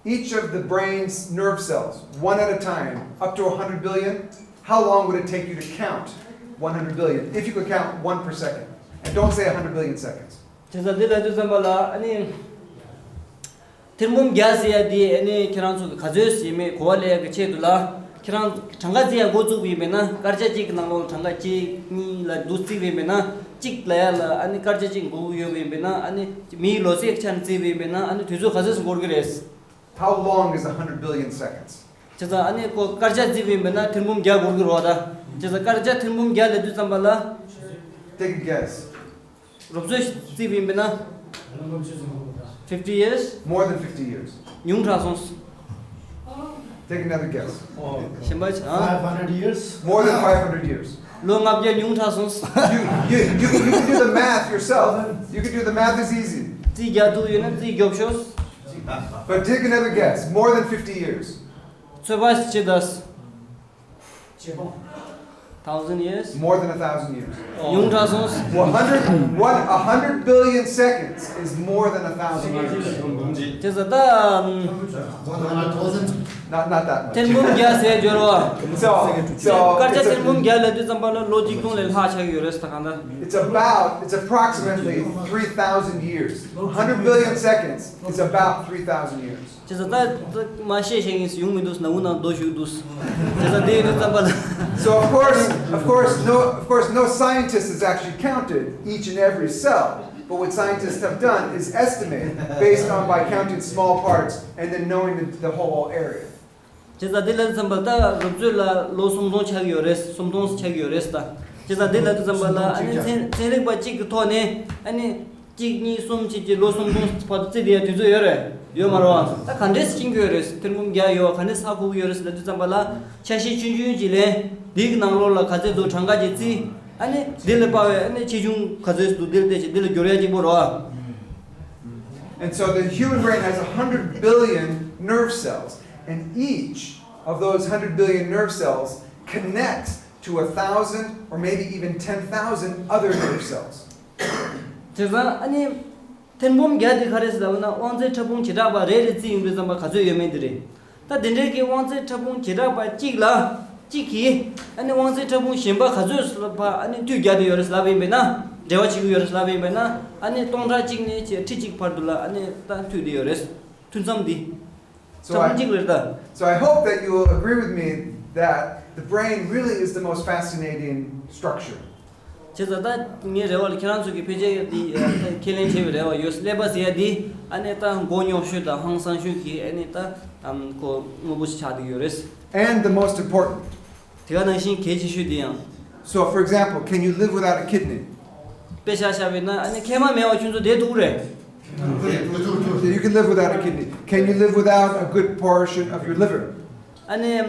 each of the brain's nerve cells, one at a time, up to a hundred billion, how long would it take you to count one hundred billion, if you could count one per second? And don't say a hundred billion seconds. དེ་ཚོ་འདི་ལ་དུས་ཙམ་པ་ལ་ཨ་ནི། ཐེར་འབུམ་བརྒྱ་ཟེར་ཡ་དེ་ཨ་ནི་ཁྱེད་རང་ཚོ་གི་ག་ཚོད་ཟེར་མེད་གོ་བ་ལེན་ཡ་གི་ཆེད་དུ་ལ་ཁྱེད་རང་གྲངས་ཀ་རྩི་ཡ་འགོ་བཙུགས་པ་ཡིན་པས་ན་སྐར་ཆ་གཅིག་གི་ནང་ལོགས་ལ་གྲངས་ཀ་གཅིག་གཉིས་ལ་བསྡུ་རྩིས་པ་ཡིན་པས་ན་གཅིག་ལ་ཡ་ལ་ཨ་ནི་སྐར་ཆ་གཅིག་འགོར་གྱི་ཡོད་པ་ཡིན་པས་ན་ཨ་ནི་མིའི་ལོ་ཚད་ཆ་ནས་རྩིས་པ་ཡིན་པས་ན་ཨ་ནི་དུས་ཚོད་ག་ཚོད་འགོར་གི་རེད། How long is a hundred billion seconds? བྱས་ཙང་ཨ་ནི་ཁོ་སྐར་ཆ་རྩིས་པ་ཡིན་པས་ན་ཐེར་འབུམ་བརྒྱ་འགོར་གི་རེད་བ་ད། བྱས་ཙང་སྐར་ཆ་ཐེར་འབུམ་བརྒྱ་ལབ་དུས་ཙམ་པ་ལ། Take a guess. རོབ་ཚོད་རྩིས་པ་ཡིན་པས་ན། fifty years? More than fifty years. ཉུང་དྲགས་སོང་། Take another guess. གཞན་པ་ཅི། ཨ། Five hundred years. More than five hundred years. ལོ་ལྔ་བརྒྱ་ཉུང་དྲགས་སོང་། You, you, you, you can do the math yourself. You can do the math, is easy. རྩིས་རྒྱག་ཐུབ་ཡོད་ན་རྩིས་རྒྱོབ་ཤོག But take another guess. More than fifty years. ཚོད་དཔག་བྱེད་དང་། Thousand years? More than a thousand years. ཉུང་དྲགས་སོང་། One hundred, one, a hundred billion seconds is more than a thousand years. དེ་ཚོ་ད། One hundred thousand. Not, not that much. ཐེར་འབུམ་བརྒྱ་ཟེར་སྦྱོར་བ། So, so སྐར་ཆ་it's ཐེར་འབུམ་བརྒྱ་ལབ་དུས་ཙམ་པ་ལ་ལོ་གཅིག་སྟོང་ལས་ལྷག་ཆགས་ཡོད་རེད་ད་གང་ལྟར། It's about, it's approximately three thousand years. A hundred billion seconds is about three thousand years. བྱས་ཙང་ད་ད་མ་ཤེས་ཤེས་ངེས་ཡོང་མི་འདུག་ནང་ཁུལ་ནང་རྡོ་ཞུགས་འདུག་བྱས་ཙང་དེ་ཡིན་དུས་ཙམ་པ་ལ། So of course, of course, no, of course, no scientist has actually counted each and every cell. But what scientists have done is estimate based on by counting small parts and then knowing the, the whole area. བྱས་ཙང་དེ་ལ་ཙམ་པ་ད་རོབ་ཚོད་ལ་ལོ་སུམ་སྟོང་ཆགས་ཡོད་རེད། སུམ་སྟོང་ཆགས་ཡོད་རེད་ད། བྱས་ཙང་དེ་ལ་ཙམ་པ་ལ་ཨ་ནི་ཚན་ཚན་རིག་པ་གཅིག་གི་ཐོག་ནས་ཨ་ནི་གཅིག་གཉིས་གསུམ་བྱས་ཀྱི་ལོ་སུམ་སྟོང་བར་དུ་རྩིས་བསྡད་ཡ་དུས་ཚོད་ཡོད་རེད། ཡོད་མ་རེད་བ། ད་ག་འདྲས་ཤེས་ཀྱི་ཡོད་རེད། ཐེར་འབུམ་བརྒྱ་ཡོད་བ་ག་འདྲས་ཧ་གོ་གི་ཡོད་རེད་ལབ་དུས་ཙམ་པ་ལ་ཆ་ཤས་ཆུང་ཆུང་ཅིག་ལེན། དེའི་གི་ནང་ལོགས་ལ་ག་ཚད་འདུག་གྲངས་ཀ་ཅིག་རྩིས། ཨ་ནི་དེ་ལ་དཔག་པའི་ཨ་ནི་ཆེ་ཆུང་ག་ཚོད་འདུག་དེ་ལ་བལྟས་ཅིག་དེ་ལ་སྦྱོར་ཡ་གཅིག་པོ་རེད་བ། And so the human brain has a hundred billion nerve cells, and each of those hundred billion nerve cells connects to a thousand or maybe even ten thousand other nerve cells. བྱས་ཙང་ཨ་ནི་ཐེར་འབུམ་བརྒྱ་དེ་ག་རེ་ཟེར་ལབ་ན་དབང་རྩའི་ཕྲ་ཕུང་བྱེ་བྲག་པ་རེ་རེ་རྩིས་ཡོང་དུས་ཙམ་པ་ག་ཚོད་ཡོད་མེད་དེ་རེད། ད་དེ་འདྲའི་གི་དབང་རྩའི་ཕྲ་ཕུང་བྱེ་བྲག་པ་གཅིག་ལ་གཅིག་གིས་ཨ་ནི་དབང་རྩའི་ཕྲ་ཕུང་གཞན་པ་ག་ཚོད་ལ་ཕར་ཨ་ནི་མཐུད་རྒྱག་བསྡད་ཡོད་རེད་ལབ་ཡིན་པས་ན། འབྲེལ་བ་བྱེད་ཀྱི་ཡོད་རེད་ལབ་ཡིན་པས་ན་ཨ་ནི་སྟོང་ཕྲག་གཅིག་ནས་བྱས་ཁྲི་གཅིག་བར་དུ་ལ་ཨ་ནི་ད་མཐུད་བསྡད་ཡོད་རེད། མཐུད་མཚམས་འདི། So ཕྲ་ཕུང་གཅིག་རེད་ད། So I hope that you will agree with me that the brain really is the most fascinating structure. བྱས་ཙང་ད་ངའི་རེ་བ་ལ་ཁྱེད་རང་ཚོ་གི་ཕལ་ཆེར་འདི་ཁས་ལེན་བྱེད་པའི་རེ་བ་ཡོད། ཀླད་པ་ཟེར་ཡ་འདི་ཨ་ནི་ད་མགོ་རྙོག་ཤོས་དང་ཧང་སང་ཤོས་ཀྱི་ཨ་ནི་ད་ཨམ་ཁོ་དངོས་པོ་ཞིག་ཆགས་བསྡད་ཡོད་རེད། And the most important. དེ་ག་ནང་བཞིན་གལ་ཆེ་ཤོས་དེ་ཡང་། So, for example, can you live without a kidney? དཔེ་ཆ་བཞག་པ་ཡིན་ན་ཨ་ནི་མཁལ་མ་མེད་པ་ཁྱོད་ཚོ་བསྡད་ཐུབ་ཀྱི་རེད། You can live without a kidney. Can you live without a good portion of your liver? ཨ་ནི་ད་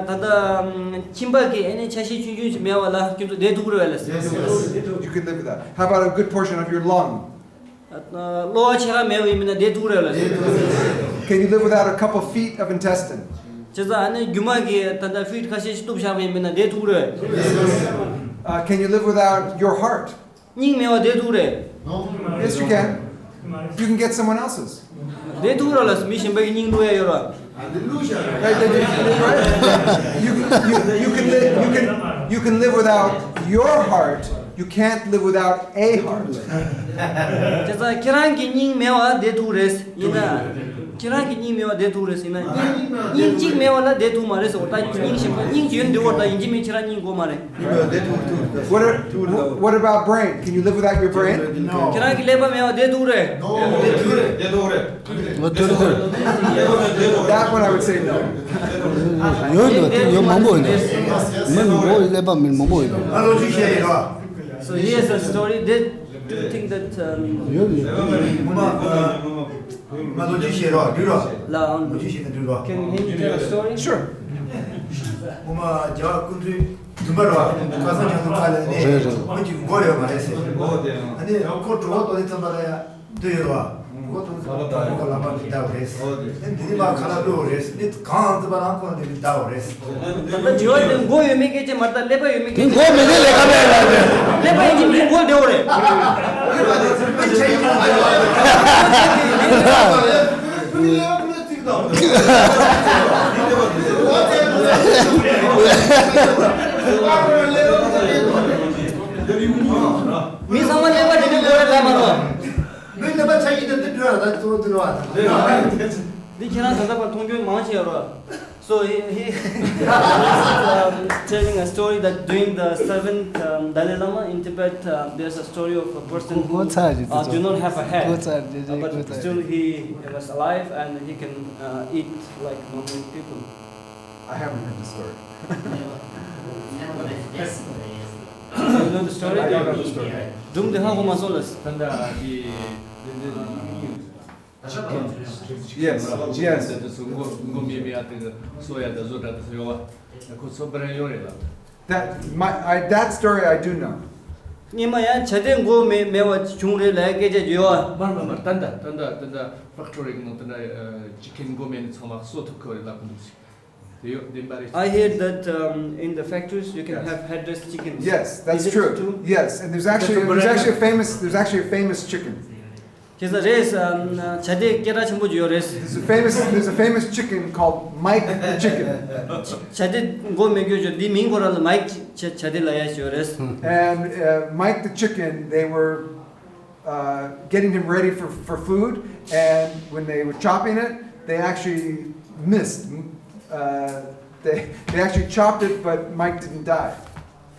ལྟ་མཁྱིན་པ་གི་ཨ་ནི་ཆ་ཤས་ཆུང་ཆུང་ཞིག་མེད་པ་ལ་ཁྱོད་ཚོ་བསྡད་ཐུབ་ཀྱི་རེད་པས་ལགས། Yes, yes. You can live without. How about a good portion of your lung? གློ་བ་ཕྱེད་ཀ་མེད་པ་ཡིན་ན་བསྡད་ཐུབ་ཀྱི་རེད་པས་ལགས། Can you live without a couple feet of intestine? བྱས་ཙང་ཨ་ནི་རྒྱུ་མ་གི་ད་ལྟ་ཕིཊ་ཁ་ཤས་ཤིག་གཏུབ་བཞག་པ་ཡིན་ན་བསྡད་ཐུབ་ཀྱི་རེད་པས། Uh, can you live without your heart? སྙིང་མེད་པ་བསྡད་ཐུབ་ཀྱི་རེད། Yes, you can. You can get someone else's. བསྡད་ཐུབ་ཀྱི་རེད་པས་ལགས། མི་གཞན་པ་གི་སྙིང་བླུག་ཡ་ཡོད་རེད་པས། Right, they do. Right? You, you, you can live, you can, you can live without your heart. You can't live without a heart. བྱས་ཙང་ཁྱེད་རང་གི་སྙིང་མེད་པ་བསྡད་ཐུབ་ཀྱི་རེད། ཡིན་ན། ཁྱེད་རང་གི་སྙིང་མེད་པ་བསྡད་ཐུབ་ཀྱི་རེད་ཟེར་ན་སྙིང་། སྙིང་གཅིག་མེད་པ་ལ་བསྡད་ཐུབ་མ་རེད་ཟེར་བ་ད་སྙིང་གཞན་པ་སྙིང་གཞན་འདི་བར་ད་ཡིན་གཅིག་མིན་གཅིག་ཁྱེད་རང་སྙིང་དགོས་མ་རེད། What, what about brain? Can you live without your brain? ཁྱེད་རང་གི་ཀླད་པ་མེད་པ་བསྡད་ཐུབ་ཀྱི་རེད། ལོ་ཐུར་ཐུར། That one I would say no. ཡོད་འདུག་དེ་ཡོད་མང་པོ་ཡོད་འདུག་མི་མང་པོ་ཀླད་པ་མི་མང་པོ་ཡོད་འདུག་ང་ལོ་རྒྱུས་བཤད་ཡིན་རོ། So here's a story. They do think that, um, ཡོད་ཡོད། ངོ་མ་ང་ལོ་རྒྱུས་བཤད་རོ་བསྡུས་རོ། ལ་ཨང་། ལོ་རྒྱུས་བཤད་ན་བསྡུས་རོ། Can you tell a story? Sure. ངོ་མ་རྒྱལ་བ་ཀུན་འདུས་བདུན་པ་རོ། ཁ་སང་ཁྱོད་ཚོ་ཁ་ལ་ནས་རེད་རེད། མི་གཅིག་མགོ་ཡོད་མ་རེད་ཟེར། ཨ་ནི་ཁོ་གྲོད་ཁོག་ལྟོགས་དུས་ཙམ་པ་ལ་ཡ། འདི་ཡོད་ར། ཁོ་ཚོ་ཁོ་ལག་པ་འདི་འདྲ་བ་རེད། འདི་ནི་མ་ཁ་ལག་བླུགས་རེད། ནི་གང་ཚོད་པ་ལ་ཁོ་འདི་འདྲ་བ་རེད། ད་ལྟ་དྲི་བ་འདི་མགོ་ཡོད་མེད་སྐད་ཆ་མ་རེད། ད་ཀླད་པ་ཡོད་མེད་སྐད་ཆ། མགོ་མེད་ནི་ལས་ཀ་མེད་ལ། ཀླད་པ་ཡིན་གྱི་མི་མགོ་བདེ་བོ་རེད། མི་ཚང་མ་ཀླད་པ་དེ་འདྲ་མགོ་རེད་ལབ་མ་རེད། མི་ནད་པ་ཆ་ཡིན་ན་འདི་འགྲོ་ཡ་ད་གཙོ་བོ་འདི་རེད་བ། འདི་ཁྱེད་རང་ད་ལྟ་བར་མཐོང་རྒྱུ་མང་ཆེ་བ། So he, he um, telling a story that during the seventh um, Dalai Lama in Tibet, uh, there's a story of a person who uh, do not have a head, uh, but still he was alive and he can uh, eat like normal people. I haven't heard the story. You know the story? I don't know the story. Dum de ha ko ma so las. Tanda di. Yes, yes. That my I, that story I do know. ཉི་མ་ཡང་བྱ་དེ་མགོ་མེད་མེད་པ་བྱུང་རེད་ལ་སྐད་ཆ་ཡོད། མར་མར་མར་ཏན་ཏན་ཏན་ཏན་ཏན་ཏན་ཕེག་ཊོ་རི་གི་ནང་ཏན་ཏན་ཅི་ཁན་མགོ་མེད་ནི་ཚང་མ་གསོ་ཐུབ་ཀྱི་རེད་ལབ་གི་འདུག་ཟེར། དེ་ཡོད་དེ་འབའ་རེད། I heard that um, in the factories you can have headless chickens. Yes, that's true. Yes, and there's actually there's actually a famous there's actually a famous chicken. ཁྱེད་ཚོ་རེད། བྱ་དེ་སྐད་གྲགས་ཆེན་པོ་ཅིག་ཡོད་རེད། There's a famous there's a famous chicken called Mike the chicken. བྱ་དེ་མགོ་མེད་རྒྱུ་ཅོ་འདི་མིང་ཁོ་རང་ལ་མའིག་བྱ་དེ་ལབ་ཡ་ཅིག་ཡོད་རེད། And uh, Mike the chicken, they were uh, getting him ready for, for food, and when they were chopping it, they actually missed. Uh, they, they actually chopped it, but Mike didn't die.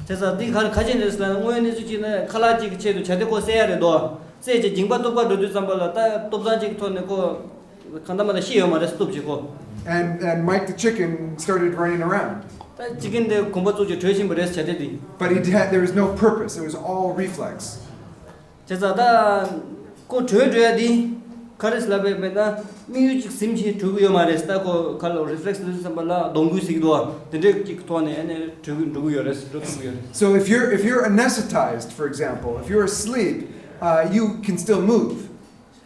བྱས་ཙང་འདི་ག་ག་ཅི་རེད་ཟེར་ན་དངོས་གནས་ཚུལ་གཅིག་ནི་ཁ་ལག་གཅིག་གི་ཆེད་དུ་བྱ་དེ་ཁོ་བསད་ཡ་རེད་དོ། བསད་ཅིག་འགྱིང་པ་སྟོབས་ཁ་འགྲོ་དུས་ཙམ་པ་ལ་ད་སྟོབས་ཚང་གཅིག་གི་ཐོག་ནས་ཁོ་གང་ལྟར་མ་ལ་ཤི་ཡོད་མ་རེད། སྟོབས་ཅིག་ཁོ། And, and Mike the chicken started running around. ད་ཅི་ཀན་དེ་གོམ་པ་བཙུགས་ཀྱི་བྲོས་ཕྱིན་པ་རེད་བྱ་དེ་དེ། But he had, there was no purpose. It was all reflex. བྱས་ཙང་ད་ཁོ་བྲོས་འགྲོ་ཡ་དེ་ག་རེ་ལབ་པའི་མེད་ན་དམིགས་ཡུལ་ཅིག་ཟིན་ཕྱིན་འགྲོ་གི་ཡོད་མ་རེད། ད་ཁོ་ག་ལ་རི་ཕི་ལེག་སི་ལབ་དུས་ཙམ་པ་ལ་གདོང་གུས་ཟེར་གི་འདུག་བ། དེ་འདྲའི་ཅིག་ཐོག་ནས་ཨ་ནི་འགྲོ་གི་འགྲོ་གི་ཡོད་རེད། འགྲོ་ཐུབ་ཀྱི་ཡོད་རེད། So if you're if you're anesthetized, for example, if you're asleep, uh, you can still move.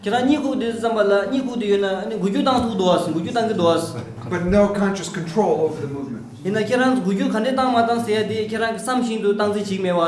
ཁྱེད་རང་གཉིད་ཁུག་དུས་ཙམ་པ་ལ་གཉིད་ཁུག་དུས་ཡོད་ན་ཨ་ནི་འགུལ་སྐྱོད་བཏང་ཐུབ་འདུག་བ། འགུལ་སྐྱོད་བཏང་གི་འདུག་བ། But no conscious control over the movement. ཡིན་ན་ཁྱེད་རང་འགུལ་སྐྱོད་ག་འདྲས་བཏང་མ་བཏང་ཟེར་ཡ་དེ་ཁྱེད་རང་གི་བསམ་བཞིན་དུ་བཏང་རྩིས་བྱེད་ཀྱི་མེད་བ།